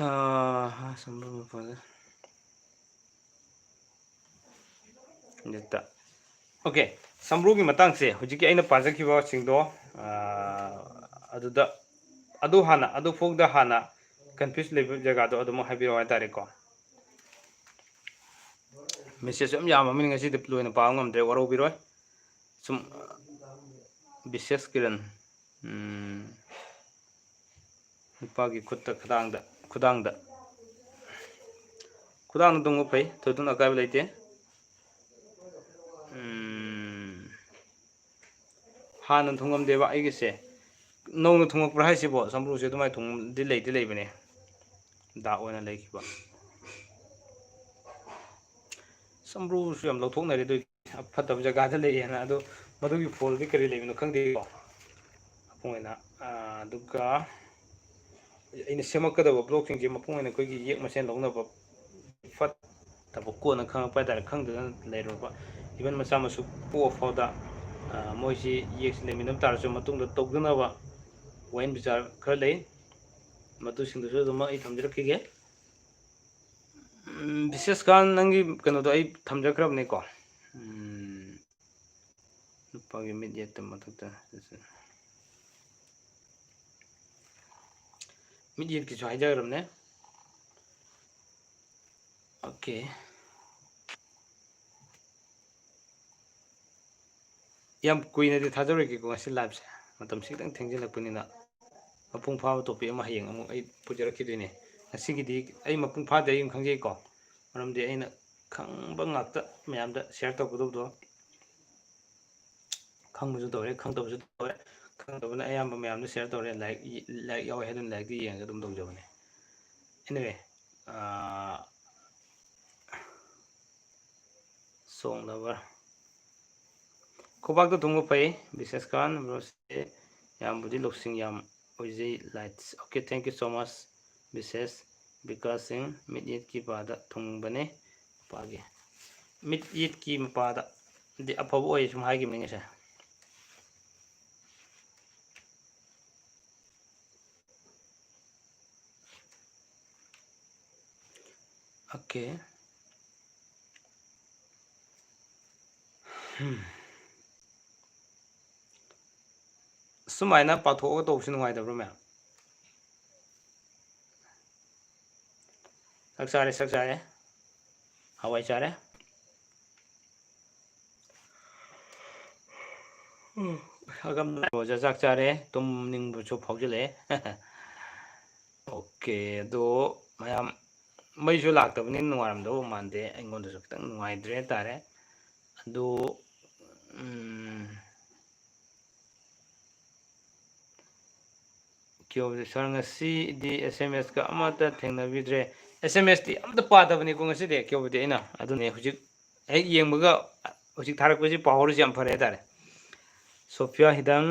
ꯑꯥ, ꯁꯝꯕ꯭ꯔꯨ ꯃꯄꯥꯗ꯫ ꯖꯤꯠꯇ꯫ Okay, ꯁꯝꯕ꯭ꯔꯨꯒꯤ ꯃꯇꯥꯡꯁꯦ ꯍꯧꯖꯤꯛꯀꯤ ꯑꯩꯅ ꯄꯥꯖꯈꯤꯕꯁꯤꯡꯗꯣ, ꯑꯥ, ꯑꯗꯨꯗ, ꯑꯗꯨ ꯍꯥꯟꯅ, ꯑꯗꯨ ꯐꯥꯎꯗ ꯍꯥꯟꯅ confuse ꯂꯩꯕ ꯖꯒꯥꯗꯣ ꯑꯗꯨꯃꯛ ꯍꯥꯏꯕꯤꯔꯛꯑꯣ ꯍꯥꯏꯇꯥꯔꯦꯀꯣ꯫ Message ꯌꯥꯝ ꯌꯥꯝꯃꯕꯅꯤ, ꯉꯁꯤꯗꯤ ꯂꯣꯏꯅ ꯄꯥꯕ ꯉꯝꯗ꯭ꯔꯦ, ꯋꯥꯔꯧꯕꯤꯔꯣꯏ꯫ ꯁꯨꯝ, ꯕꯤꯁꯦꯁ ꯀꯤꯔꯟ, ꯎꯝ, ꯅꯨꯄꯥꯒꯤ ꯈꯨꯠꯇ, ꯈꯗꯥꯡꯗ, ꯈꯨꯗꯥꯡꯗ, ꯈꯨꯗꯥꯡꯗ ꯇꯣꯡꯕ ꯐꯩ, ꯊꯣꯏꯗꯣꯛꯅ ꯑꯀꯥꯏꯕ ꯂꯩꯇꯦ꯫ ꯎꯝ, ꯍꯥꯟꯅ ꯊꯨꯡꯉꯝꯗꯦꯕ ꯑꯩꯒꯤꯁꯦ, ꯅꯧꯅ ꯊꯨꯡꯉꯛꯄ꯭ꯔꯥ ꯍꯥꯏꯁꯤꯕꯣ? ꯁꯝꯕ꯭ꯔꯨꯁꯦ ꯑꯗꯨꯃꯥꯏꯅ ꯊꯨꯡꯗꯤ ꯂꯩꯗꯤ ꯂꯩꯕꯅꯦ, ꯗꯥꯛ ꯑꯣꯏꯅ ꯂꯩꯈꯤꯕ꯫ ꯁꯝꯕ꯭ꯔꯨꯁꯨ ꯌꯥꯝ ꯂꯧꯊꯣꯛꯅꯔꯦ ꯑꯗꯨꯏ꯫ ꯐꯠꯇꯕ ꯖꯒꯥꯗ ꯂꯩꯌꯦꯅ꯫ ꯑꯗꯣ ꯃꯗꯨꯒꯤ ꯐꯣꯜꯗꯤ ꯀꯔꯤ ꯂꯩꯕꯅꯣ ꯈꯪꯗꯦꯀꯣ꯫ ꯃꯄꯨꯡ ꯑꯣꯏꯅ, ꯑꯥ, ꯑꯗꯨꯒ ꯑꯩꯅ ꯁꯦꯝꯃꯛꯀꯗꯕ ꯕ꯭ꯂꯣꯛꯁꯤꯡꯁꯦ ꯃꯄꯨꯡ ꯑꯣꯏꯅ ꯑꯩꯈꯣꯏꯒꯤ ꯌꯦꯛ ꯃꯁꯦꯟ ꯂꯧꯅꯕ ꯐꯠꯇꯕ ꯀꯣꯟꯅ ꯈꯪꯉꯛꯄ ꯍꯥꯏꯇꯥꯔꯦ, ꯈꯪꯗꯗꯅ ꯂꯩꯔꯨꯔꯕ꯫ Even ꯃꯆꯥ ꯃꯁꯨ ꯄꯣꯛꯑ ꯐꯥꯎꯗ, ꯑꯥ, ꯃꯣꯏꯁꯤ ꯌꯦꯛꯁꯤ ꯂꯩꯃꯤꯟꯅꯕ ꯇꯥꯔꯁꯨ ꯃꯇꯨꯡꯗ ꯇꯧꯗꯅꯕ ꯋꯥꯌꯦꯜ ꯕꯤꯆꯥꯔ ꯈꯔ ꯂꯩ꯫ ꯃꯗꯨꯁꯤꯡꯗꯨꯁꯨ ꯑꯗꯨꯝ ꯑꯩ ꯊꯝꯖꯔꯛꯈꯤꯒꯦ꯫ ꯎꯝ, ꯕꯤꯁꯦꯁ ꯈꯥꯟ, ꯅꯪꯒꯤ ꯀꯩꯅꯣꯗꯣ ꯑꯩ ꯊꯝꯖꯈ꯭ꯔꯕꯅꯦꯀꯣ꯫ ꯎꯝ, ꯅꯨꯄꯥꯒꯤ ꯃꯤꯠ ꯌꯦꯠꯇ ꯃꯊꯛꯇ꯫ ꯃꯤꯠ ꯌꯦꯠꯀꯤꯁꯨ ꯍꯥꯏꯖꯈ꯭ꯔꯕꯅꯦ꯫ ꯑꯣꯀꯦ꯫ ꯌꯥꯝ ꯀꯨꯏꯅꯗꯤ ꯊꯥꯖꯔꯣꯏꯒꯦꯀꯣ ꯉꯁꯤ liveꯁꯦ꯫ ꯃꯇꯝꯁꯤ ꯈꯤꯇꯪ ꯊꯦꯡꯖꯤꯜꯂꯛꯄꯅꯤꯅ ꯃꯄꯨꯡ ꯐꯥꯕ topic ꯑꯃ ꯍꯌꯦꯡ ꯑꯃꯨꯛ ꯑꯩ ꯄꯨꯖꯔꯛꯈꯤꯗꯣꯏꯅꯦ꯫ ꯉꯁꯤꯒꯤꯗꯤ ꯑꯩ ꯃꯄꯨꯡ ꯐꯥꯗꯦ, ꯑꯩ ꯑꯗꯨꯝ ꯈꯪꯖꯩꯀꯣ꯫ ꯃꯔꯝꯗꯤ ꯑꯩꯅ ꯈꯪꯕ ꯉꯥꯛꯇ ꯃꯌꯥꯝꯗ share ꯇꯧꯒꯗꯧꯕꯗꯣ ꯈꯪꯕꯁꯨ ꯇꯧꯔꯦ, ꯈꯪꯗꯕꯁꯨ ꯇꯧꯔꯦ꯫ ꯈꯪꯗꯕꯅ ꯑꯌꯥꯝꯕ ꯃꯌꯥꯝꯗ share ꯇꯧꯔꯦ꯫ ꯂꯥꯏꯔꯤꯛ, ꯂꯥꯏꯔꯤꯛ ꯌꯥꯎꯋꯦ ꯍꯥꯏꯗꯨꯅ ꯂꯥꯏꯔꯤꯛꯇꯤ ꯌꯦꯡꯉꯒ ꯑꯗꯨꯝ ꯇꯧꯖꯕꯅꯦ꯫ Anyway, ꯑꯥ, song lover꯫ ꯈꯨꯕꯥꯛꯇ ꯊꯨꯝꯕ ꯐꯩ, ꯕꯤꯁꯦꯁ ꯈꯥꯟ꯫ Broꯁꯦ ꯌꯥꯝꯕꯨꯗꯤ ꯂꯧꯁꯤꯡ ꯌꯥꯝ ꯑꯣꯏꯖꯩ, likes꯫ Okay, thank you so much, ꯕꯤꯁꯦꯁ꯫ Vikas ꯁꯤꯡ, ꯃꯤꯠ ꯌꯦꯠꯀꯤ ꯄꯥꯗ ꯊꯨꯡꯕꯅꯦ꯫ ꯄꯥꯒꯦ꯫ ꯃꯤꯠ ꯌꯦꯠꯀꯤ ꯃꯄꯥꯗꯗꯤ ꯑꯐꯕ ꯑꯣꯏ ꯁꯨꯝ ꯍꯥꯏꯈꯤꯕꯅꯤ ꯉꯁꯥꯏ꯫ Okay꯫ ꯎꯝ꯫ ꯁꯨꯃꯥꯏꯅ ꯄꯥꯊꯣꯛꯑꯒ ꯇꯧꯕꯁꯤ ꯅꯨꯡꯉꯥꯏꯇꯕ꯭ꯔꯣ, ꯃꯌꯥꯝ? ꯆꯥꯛ ꯆꯥꯔꯦ, ꯆꯥꯛ ꯆꯥꯔꯦ꯫ ꯍꯋꯥꯏ ꯆꯥꯔꯦ꯫ ꯎꯝ, ꯑꯒꯝ ꯔꯣꯖꯥ ꯆꯥꯛ ꯆꯥꯔꯦ, ꯇꯨꯝꯅꯤꯡꯕꯁꯨ ꯐꯥꯎꯖꯤꯜꯂꯛꯑꯦ꯫ Okay, ꯑꯗꯣ ꯃꯌꯥꯝ ꯃꯩꯁꯨ ꯂꯥꯛꯇꯕꯅꯤꯅ ꯅꯨꯡꯉꯥꯏꯔꯝꯗꯧꯕ ꯃꯥꯟꯗꯦ, ꯑꯩꯉꯣꯟꯗꯁꯨ ꯈꯤꯇꯪ ꯅꯨꯡꯉꯥꯏꯇ꯭ꯔꯦ ꯍꯥꯏꯇꯥꯔꯦ꯫ ꯑꯗꯣ, ꯎꯝ, ꯀ꯭ꯌꯣꯕꯗꯤ ꯁꯥꯔ, ꯉꯁꯤꯗꯤ S M S ꯀ ꯑꯃꯠꯇ ꯊꯦꯡꯅꯕꯤꯗ꯭ꯔꯦ꯫ S M S ꯇꯤ ꯑꯝꯇ ꯄꯥꯗꯕꯅꯤꯀꯣ ꯉꯁꯤꯗꯤ, ꯀ꯭ꯌꯣꯕꯗꯤ ꯑꯩꯅ꯫ ꯑꯗꯨꯅꯦ ꯍꯧꯖꯤꯛ ꯍꯦꯛ ꯌꯦꯡꯕꯒ ꯍꯧꯖꯤꯛ ꯊꯥꯔꯛꯄꯁꯤ ꯄꯥꯍꯧꯔꯤꯁꯤ ꯌꯥꯝ ꯐꯔꯦ ꯍꯥꯏꯇꯥꯔꯦ꯫ ꯁꯣꯐꯤꯌꯥ ꯍꯤꯗꯪ,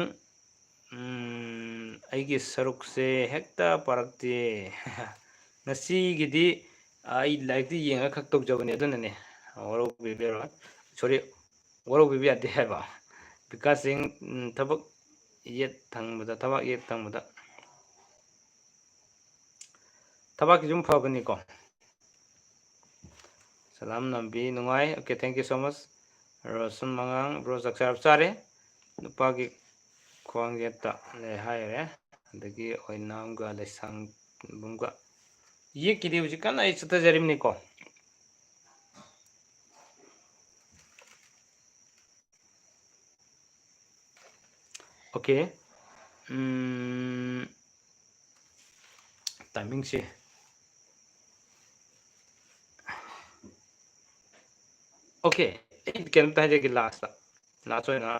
ꯎꯝ, ꯑꯩꯒꯤ ꯁꯔꯨꯛꯁꯦ ꯍꯦꯛꯇ ꯄꯥꯔꯛꯇꯦ꯫ ꯉꯁꯤꯒꯤꯗꯤ ꯑꯩ ꯂꯥꯏꯔꯤꯛꯇꯤ ꯌꯦꯡꯉ ꯈꯛ ꯇꯧꯖꯕꯅꯦ, ꯑꯗꯨꯅꯅꯦ꯫ ꯋꯥꯔꯧꯕꯤꯕꯤꯔꯣꯏ꯫ Sorry, ꯋꯥꯔꯧꯕꯤꯕ ꯌꯥꯗꯦ ꯍꯥꯏꯕ꯫ ꯕꯤꯀꯥꯁ ꯁꯤꯡ, ꯎꯝ, ꯊꯕꯛ ꯌꯦꯠ ꯊꯪꯕꯗ, ꯊꯕꯛ ꯌꯦꯠ ꯊꯪꯕꯗ꯫ ꯊꯕꯛꯀꯤꯁꯨ ꯑꯗꯨꯝ ꯐꯕꯅꯤꯀꯣ꯫ ꯁꯂꯥꯝ ꯅꯝꯕꯤ ꯅꯨꯡꯉꯥꯏ꯫ Okay, thank you so much꯫ Roshan ꯃꯉꯥꯡ, bro, ꯆꯥꯛ ꯆꯥꯔꯕ? ꯆꯥꯔꯦ꯫ ꯅꯨꯄꯥꯒꯤ ꯈ꯭ꯋꯥꯡ ꯌꯦꯠꯇ ꯂꯩ ꯍꯥꯏꯔꯦ꯫ ꯑꯗꯒꯤ ꯑꯣꯏꯅꯥꯝꯒ ꯂꯩꯁꯥꯡꯕꯝꯒ꯫ ꯌꯦꯛꯀꯤꯗꯤ ꯍꯧꯖꯤꯛ ꯀꯟꯅ ꯑꯩ ꯆꯠꯊꯖꯔꯤꯕꯅꯤꯀꯣ꯫ Okay꯫ ꯎꯝ, timingꯁꯦ꯫ Okay, ꯑꯩ ꯀꯩꯅꯣꯝꯇ ꯍꯥꯏꯖꯒꯦ lastꯇ꯫ Last ꯑꯣꯏꯅ,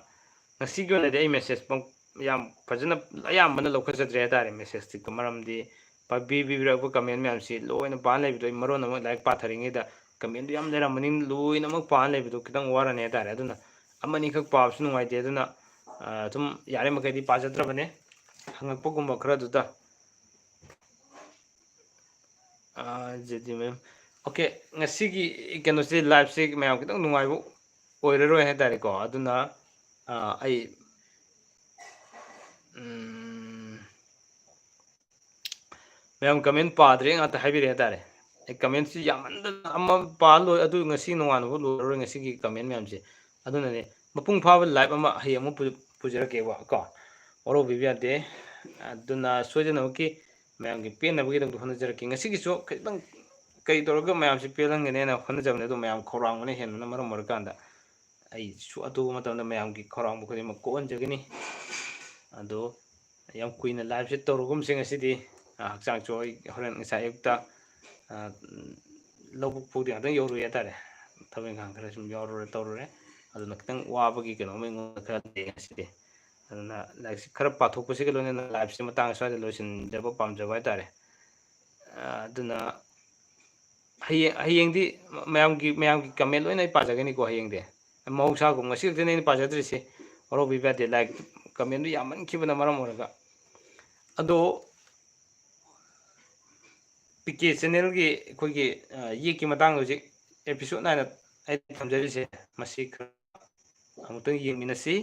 ꯉꯁꯤꯒꯤ ꯑꯣꯏꯅꯗꯤ ꯑꯩ message ꯄꯪ-, ꯌꯥꯝ ꯐꯖꯅ, ꯑꯌꯥꯝꯕꯅ ꯂꯧꯈꯠꯆꯗ꯭ꯔꯦ ꯍꯥꯏꯇꯥꯔꯦ messageꯇꯤ꯫ ꯃꯔꯝꯗꯤ ꯄꯥꯕꯤ-, ꯄꯤꯕꯤꯔꯛꯄ comment ꯃꯌꯥꯝꯁꯤ ꯂꯣꯏꯅ ꯄꯥ ꯂꯩꯕꯗꯣ, ꯑꯩ ꯃꯔꯣꯟ ꯑꯃ ꯂꯥꯏꯔꯤꯛ ꯄꯥꯊꯔꯤꯉꯩꯗ commentꯗꯨ ꯌꯥꯝ ꯂꯩꯔꯝꯕꯅꯤꯅ ꯂꯣꯏꯅꯃꯛ ꯄꯥ ꯂꯩꯕꯗꯣ ꯈꯤꯇꯪ ꯋꯥꯔꯅꯤ ꯍꯥꯏꯇꯥꯔꯦ꯫ ꯑꯗꯨꯅ ꯑꯃꯅꯤꯈꯛ ꯄꯥꯕꯁꯨ ꯅꯨꯡꯉꯥꯏꯇꯦ꯫ ꯑꯗꯨꯅ, ꯑ, ꯑꯗꯨꯝ ꯌꯥꯔꯤꯃꯈꯩꯗꯤ ꯄꯥꯖꯗ꯭ꯔꯕꯅꯦ꯫ ꯍꯪꯉꯛꯄꯒꯨꯝꯕ ꯈꯔꯗꯨꯗ꯫ ꯑ, ꯖꯦꯗꯤ ꯃꯦꯝ꯫ Okay, ꯉꯁꯤꯒꯤ ꯀꯩꯅꯣꯁꯤ, liveꯁꯤ ꯃꯌꯥꯝ ꯈꯤꯇꯪ ꯅꯨꯡꯉꯥꯏꯕ ꯑꯣꯏꯔꯔꯣꯏ ꯍꯥꯏꯇꯥꯔꯦꯀꯣ꯫ ꯑꯗꯨꯅ, ꯑ, ꯑꯩ, ꯎꯝ, ꯃꯌꯥꯝ comment ꯄꯥꯗ꯭ꯔꯦ ꯉꯥꯛꯇ ꯍꯥꯏꯕꯤꯔꯦ ꯍꯥꯏꯇꯥꯔꯦ꯫ ꯑꯩ commentꯁꯤ ꯌꯥꯝꯃꯟꯗꯅ ꯑꯃ ꯄꯥ ꯂꯣꯏ, ꯑꯗꯨ ꯉꯁꯤ ꯅꯣꯡꯉꯥꯟꯕꯐꯥꯎ ꯂꯣꯏꯔꯔꯣꯏ ꯉꯁꯤꯒꯤ comment ꯃꯌꯥꯝꯁꯦ꯫ ꯑꯗꯨꯅꯅꯦ, ꯃꯄꯨꯡ ꯐꯥꯕ live ꯑꯃ ꯍꯌꯦꯡ ꯑꯃꯨꯛ ꯄꯨ-, ꯄꯨꯖꯔꯛꯀꯦꯕ ꯀꯣ꯫ ꯋꯥꯔꯧꯕꯤꯕ ꯌꯥꯗꯦ꯫ ꯑꯗꯨꯅ ꯁꯣꯏꯗꯅꯃꯛꯀꯤ ꯃꯌꯥꯝꯒꯤ ꯄꯦꯟꯅꯕꯒꯤꯗꯃꯛꯇ ꯍꯣꯠꯅꯖꯔꯛꯀꯦ꯫ ꯉꯁꯤꯒꯤꯁꯨ ꯈꯤꯇꯪ ꯀꯔꯤ ꯇꯧꯔꯒ ꯃꯌꯥꯝꯁꯤ ꯄꯦꯜꯍꯟꯒꯅꯤ ꯍꯥꯏꯅ ꯍꯣꯠꯅꯖꯕꯅꯦ, ꯑꯗꯣ ꯃꯌꯥꯝ ꯈꯧꯔꯥꯡꯕꯅ ꯍꯦꯟꯕꯅ ꯃꯔꯝ ꯑꯣꯏꯔꯀꯥꯟꯗ ꯑꯩꯁꯨ ꯑꯇꯣꯞꯄ ꯃꯇꯝꯗ ꯃꯌꯥꯝꯒꯤ ꯈꯧꯔꯥꯡꯕ ꯈꯨꯗꯤꯡꯃꯛ ꯀꯣꯛꯍꯟꯖꯒꯅꯤ꯫ ꯑꯗꯣ ꯌꯥꯝ ꯀꯨꯏꯅ liveꯁꯦ ꯇꯧꯔꯒꯨꯝꯁꯦ ꯉꯁꯤꯗꯤ꯫ ꯑ, ꯍꯛꯆꯥꯡꯁꯨ ꯑꯩ ꯍꯣꯔꯦꯟ ꯉꯁꯥꯏ ꯑꯌꯨꯛꯇ, ꯑ, ꯂꯧꯕꯨꯛ ꯐꯥꯎꯗꯤ ꯉꯥꯛꯇꯪ ꯌꯧꯔꯨꯏ ꯍꯥꯏꯇꯥꯔꯦ꯫ ꯊꯕꯛ ꯏꯪꯈꯥꯡ ꯈꯔ ꯁꯨꯝ ꯌꯥꯎꯔꯨꯔꯦ, ꯇꯧꯔꯨꯔꯦ꯫ ꯑꯗꯨꯅ ꯈꯤꯇꯪ ꯋꯥꯕꯒꯤ ꯀꯩꯅꯣꯝꯃ ꯑꯩꯉꯣꯟꯗ ꯈꯔ ꯂꯩ ꯉꯁꯤꯗꯤ꯫ ꯑꯗꯨꯅ ꯂꯥꯏꯔꯤꯛꯁꯤ ꯈꯔ ꯄꯥꯊꯣꯛꯄꯁꯤꯒ ꯂꯣꯏꯅꯅ liveꯁꯤ ꯃꯇꯥꯡ ꯁ꯭ꯋꯥꯏꯗ ꯂꯣꯏꯁꯤꯟꯖꯕ ꯄꯥꯝꯖꯕ ꯍꯥꯏꯇꯥꯔꯦ꯫ ꯑ, ꯑꯗꯨꯅ ꯍꯌꯦꯡ, ꯍꯌꯦꯡꯗꯤ ꯃꯌꯥꯝꯒꯤ, ꯃꯌꯥꯝꯒꯤ comment ꯂꯣꯏꯅ ꯑꯩ ꯄꯥꯖꯒꯅꯤꯀꯣ ꯍꯌꯦꯡꯗꯤ꯫ ꯃꯍꯧꯁꯥꯒꯨꯝ ꯉꯁꯤ ꯈꯛꯇꯅꯦ ꯑꯩꯅ ꯄꯥꯖꯗ꯭ꯔꯤꯁꯦ, ꯋꯥꯔꯧꯕꯤꯕ ꯌꯥꯗꯦ, ꯂꯥꯏꯛ ꯀꯃꯦꯟꯗꯨ ꯌꯥꯝꯃꯟꯈꯤꯕꯅ ꯃꯔꯝ ꯑꯣꯏꯔꯒ꯫ ꯑꯗꯣ ꯄꯤ ꯀꯦ ꯆꯦꯅꯦꯜꯒꯤ ꯑꯩꯈꯣꯏꯒꯤ ꯌꯦꯛꯀꯤ ꯃꯇꯥꯡꯗ ꯍꯧꯖꯤꯛ ꯑꯦꯄꯤꯁꯣꯠ ꯅꯥꯏꯅ ꯑꯩ ꯊꯝꯖꯔꯤꯁꯦ, ꯃꯁꯤ ꯈꯔ ꯑꯃꯨꯛꯇꯪ ꯌꯦꯡꯃꯤꯟꯅꯁꯤ,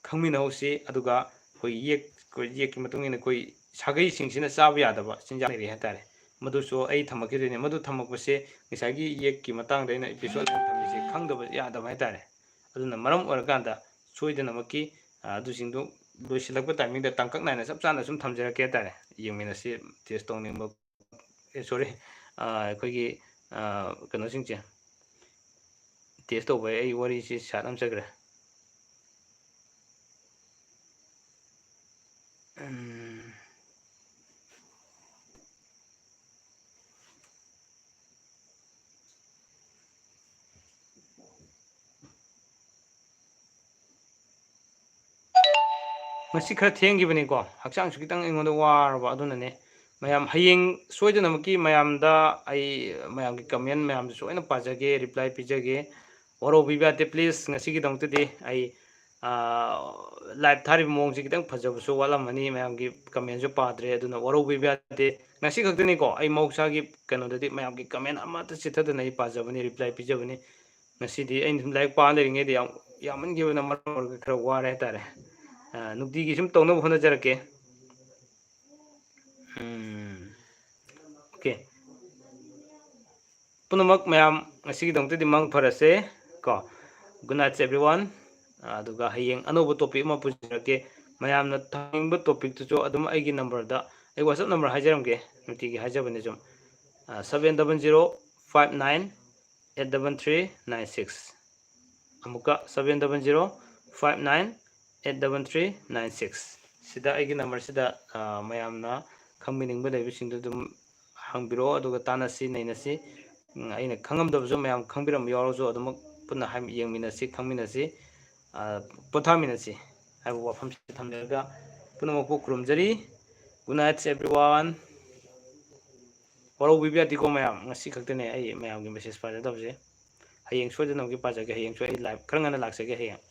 ꯈꯪꯃꯤꯟꯅꯍꯧꯁꯤ꯫ ꯑꯗꯨꯒ ꯑꯩꯈꯣꯏ ꯌꯦꯛ ꯑꯩꯈꯣꯏ ꯌꯦꯛꯀꯤ ꯃꯇꯨꯡ ꯏꯟꯅ ꯑꯩꯈꯣꯏ ꯁꯥꯒꯩꯁꯤꯡꯁꯤꯅ ꯆꯥꯕ ꯌꯥꯗꯕ ꯆꯤꯟꯖꯥꯛ ꯂꯩꯔꯤ ꯍꯥꯏꯇꯥꯔꯦ꯫ ꯃꯗꯨꯁꯨ ꯑꯩ ꯊꯝꯃꯛꯈꯤꯗꯣꯏꯅꯦ꯫ ꯃꯗꯨ ꯊꯝꯃꯛꯄꯁꯦ ꯉꯁꯥꯏꯒꯤ ꯌꯦꯛꯀꯤ ꯃꯇꯥꯡꯗ ꯑꯩꯅ ꯑꯦꯄꯤꯁꯣꯠ ꯊꯝꯃꯤꯁꯦ ꯈꯪꯗꯕ ꯌꯥꯗꯕ ꯍꯥꯏꯇꯥꯔꯦ꯫ ꯑꯗꯨꯅ ꯃꯔꯝ ꯑꯣꯏꯔꯀꯥꯟꯗ ꯁꯣꯏꯗꯅꯃꯛꯀꯤ ꯑꯗꯨꯁꯤꯡꯗꯨ ꯂꯣꯏꯁꯤꯜꯂꯛꯄ ꯇꯥꯏꯃꯤꯡꯗ ꯇꯥꯡꯀꯛ ꯅꯥꯏꯅ ꯆꯞ ꯆꯥꯅ ꯁꯨꯝ ꯊꯝꯖꯔꯛꯀꯦ ꯍꯥꯏꯇꯥꯔꯦ꯫ ꯌꯦꯡꯃꯤꯟꯅꯁꯤ꯫ ꯇꯦꯁ ꯇꯧꯅꯤꯡꯕ, ꯑꯦ, ꯁꯣꯔꯤ, ꯑꯩꯈꯣꯏꯒꯤ ꯀꯩꯅꯣꯁꯤꯡꯁꯦ ꯇꯦꯁ ꯇꯧꯕ꯫ ꯑꯩ ꯋꯥꯔꯤꯁꯤ ꯁꯥꯏꯠ ꯑꯃ ꯆꯠꯈ꯭ꯔꯦ꯫ ꯎꯝ꯫ ꯉꯁꯤ ꯈꯔ ꯊꯦꯡꯈꯤꯕꯅꯤꯀꯣ, ꯍꯛꯆꯥꯡꯁꯨ ꯈꯤꯇꯪ ꯑꯩꯉꯣꯟꯗ ꯋꯥꯔꯕ, ꯑꯗꯨꯅꯅꯦ꯫ ꯃꯌꯥꯝ ꯍꯌꯦꯡ ꯁꯣꯏꯗꯅꯃꯛꯀꯤ ꯃꯌꯥꯝꯗ ꯑꯩ ꯃꯌꯥꯝꯒꯤ ꯀꯃꯦꯟ ꯃꯌꯥꯝꯗꯨꯁꯨ ꯂꯣꯏꯅ ꯄꯥꯖꯒꯦ, ꯔꯤꯄ꯭ꯂꯥꯏ ꯄꯤꯖꯒꯦ꯫ ꯋꯥꯔꯧꯕꯤꯕ ꯌꯥꯗꯦ, ꯄ꯭ꯂꯤꯖ꯫ ꯉꯁꯤꯒꯤꯗꯃꯛꯇꯗꯤ ꯑꯩ ꯂꯥꯏꯚ ꯊꯥꯔꯤꯕ ꯃꯑꯣꯡꯁꯦ ꯈꯤꯇꯪ ꯐꯖꯕꯁꯨ ꯋꯥꯠꯂꯝꯃꯅꯤ, ꯃꯌꯥꯝꯒꯤ ꯀꯃꯦꯟꯁꯨ ꯄꯥꯗ꯭ꯔꯦ, ꯑꯗꯨꯅ ꯋꯥꯔꯧꯕꯤꯕ ꯌꯥꯗꯦ꯫ ꯉꯁꯤ ꯈꯛꯇꯅꯤꯀꯣ ꯑꯩ ꯃꯍꯧꯁꯥꯒꯤ ꯀꯩꯅꯣꯗꯗꯤ ꯃꯌꯥꯝꯒꯤ ꯀꯃꯦꯟ ꯑꯃꯠꯇ ꯆꯤꯠꯊꯗꯅ ꯑꯩ ꯄꯥꯖꯕꯅꯤ, ꯔꯤꯄ꯭ꯂꯥꯏ ꯄꯤꯖꯕꯅꯤ꯫ ꯉꯁꯤꯗꯤ ꯑꯩꯅ ꯁꯨꯝ ꯂꯥꯏꯔꯤꯛ ꯄꯥ ꯂꯩꯔꯤꯉꯩꯗ ꯌꯥꯝ, ꯌꯥꯝꯃꯟꯈꯤꯕꯅ ꯃꯔꯝ ꯑꯣꯏꯔꯒ ꯈꯔ ꯋꯥꯔꯦ ꯍꯥꯏꯇꯥꯔꯦ꯫ ꯑ, ꯅꯨꯡꯇꯤꯒꯤ ꯁꯨꯝ ꯇꯧꯅꯕ ꯍꯣꯠꯅꯖꯔꯛꯀꯦ꯫ ꯎꯝ, ꯑꯣꯀꯦ꯫ ꯄꯨꯝꯅꯃꯛ ꯃꯌꯥꯝ ꯉꯁꯤꯒꯤꯗꯃꯛꯇꯗꯤ ꯃꯪ ꯐꯔꯁꯦ ꯀꯣ꯫ Good night everyone꯫ ꯑꯗꯨꯒ ꯍꯌꯦꯡ ꯑꯅꯧꯕ ꯇꯣꯄꯤꯛ ꯑꯃ ꯄꯨꯖꯔꯛꯀꯦ꯫ ꯃꯌꯥꯝꯅ ꯊꯝꯅꯤꯡꯕ ꯇꯣꯄꯤꯛꯇꯨꯁꯨ ꯑꯗꯨꯝ ꯑꯩꯒꯤ ꯅꯝꯕꯔꯗ, ꯑꯩ WhatsApp ꯅꯝꯕꯔ ꯍꯥꯏꯖꯔꯝꯒꯦ, ꯅꯨꯡꯇꯤꯒꯤ ꯍꯥꯏꯖꯕꯅꯦ ꯁꯨꯝ, seven double zero five nine eight double three nine six꯫ ꯑꯃꯨꯛꯀ, seven double zero five nine eight double three nine six꯫ ꯁꯤꯗ ꯑꯩꯒꯤ ꯅꯝꯕꯔꯁꯤꯗ, ꯑ, ꯃꯌꯥꯝꯅ ꯈꯪꯕꯤꯅꯤꯡꯕ ꯂꯩꯕꯁꯤꯡꯗꯨ ꯑꯗꯨꯝ ꯍꯪꯕꯤꯔꯛꯑꯣ, ꯑꯗꯨꯒ ꯇꯥꯟꯅꯁꯤ, ꯅꯩꯅꯁꯤ꯫ ꯎꯝ, ꯑꯩꯅ ꯈꯪꯉꯝꯗꯕꯁꯨ ꯃꯌꯥꯝ ꯈꯪꯕꯤꯔꯝꯕ ꯌꯥꯎꯔꯁꯨ ꯑꯗꯨꯃꯛ ꯄꯨꯟꯅ ꯍꯥꯏ-, ꯌꯦꯡꯃꯤꯟꯅꯁꯤ, ꯈꯪꯃꯤꯟꯅꯁꯤ, ꯑ, ꯄꯣꯊꯥꯃꯤꯟꯅꯁꯤ ꯍꯥꯏꯕ ꯋꯥꯐꯝꯁꯤ ꯊꯝꯖꯔꯒ ꯄꯨꯝꯅꯃꯛꯄꯨ ꯈꯨꯔꯨꯝꯖꯔꯤ꯫ Good night everyone꯫ ꯋꯥꯔꯧꯕꯤꯕ ꯌꯥꯗꯦꯀꯣ ꯃꯌꯥꯝ, ꯉꯁꯤ ꯈꯛꯇꯅꯦ ꯑꯩ ꯃꯌꯥꯝꯒꯤ ꯃꯦꯁꯦꯖ ꯄꯥꯖꯗꯕꯁꯦ꯫ ꯍꯌꯦꯡ ꯁꯣꯏꯗꯅꯃꯛꯀꯤ ꯄꯥꯖꯒꯦ꯫ ꯍꯌꯦꯡꯁꯨ ꯑꯩ live ꯈꯔ ꯉꯟꯅ ꯂꯥꯛꯆꯒꯦ ꯍꯌꯦꯡ꯫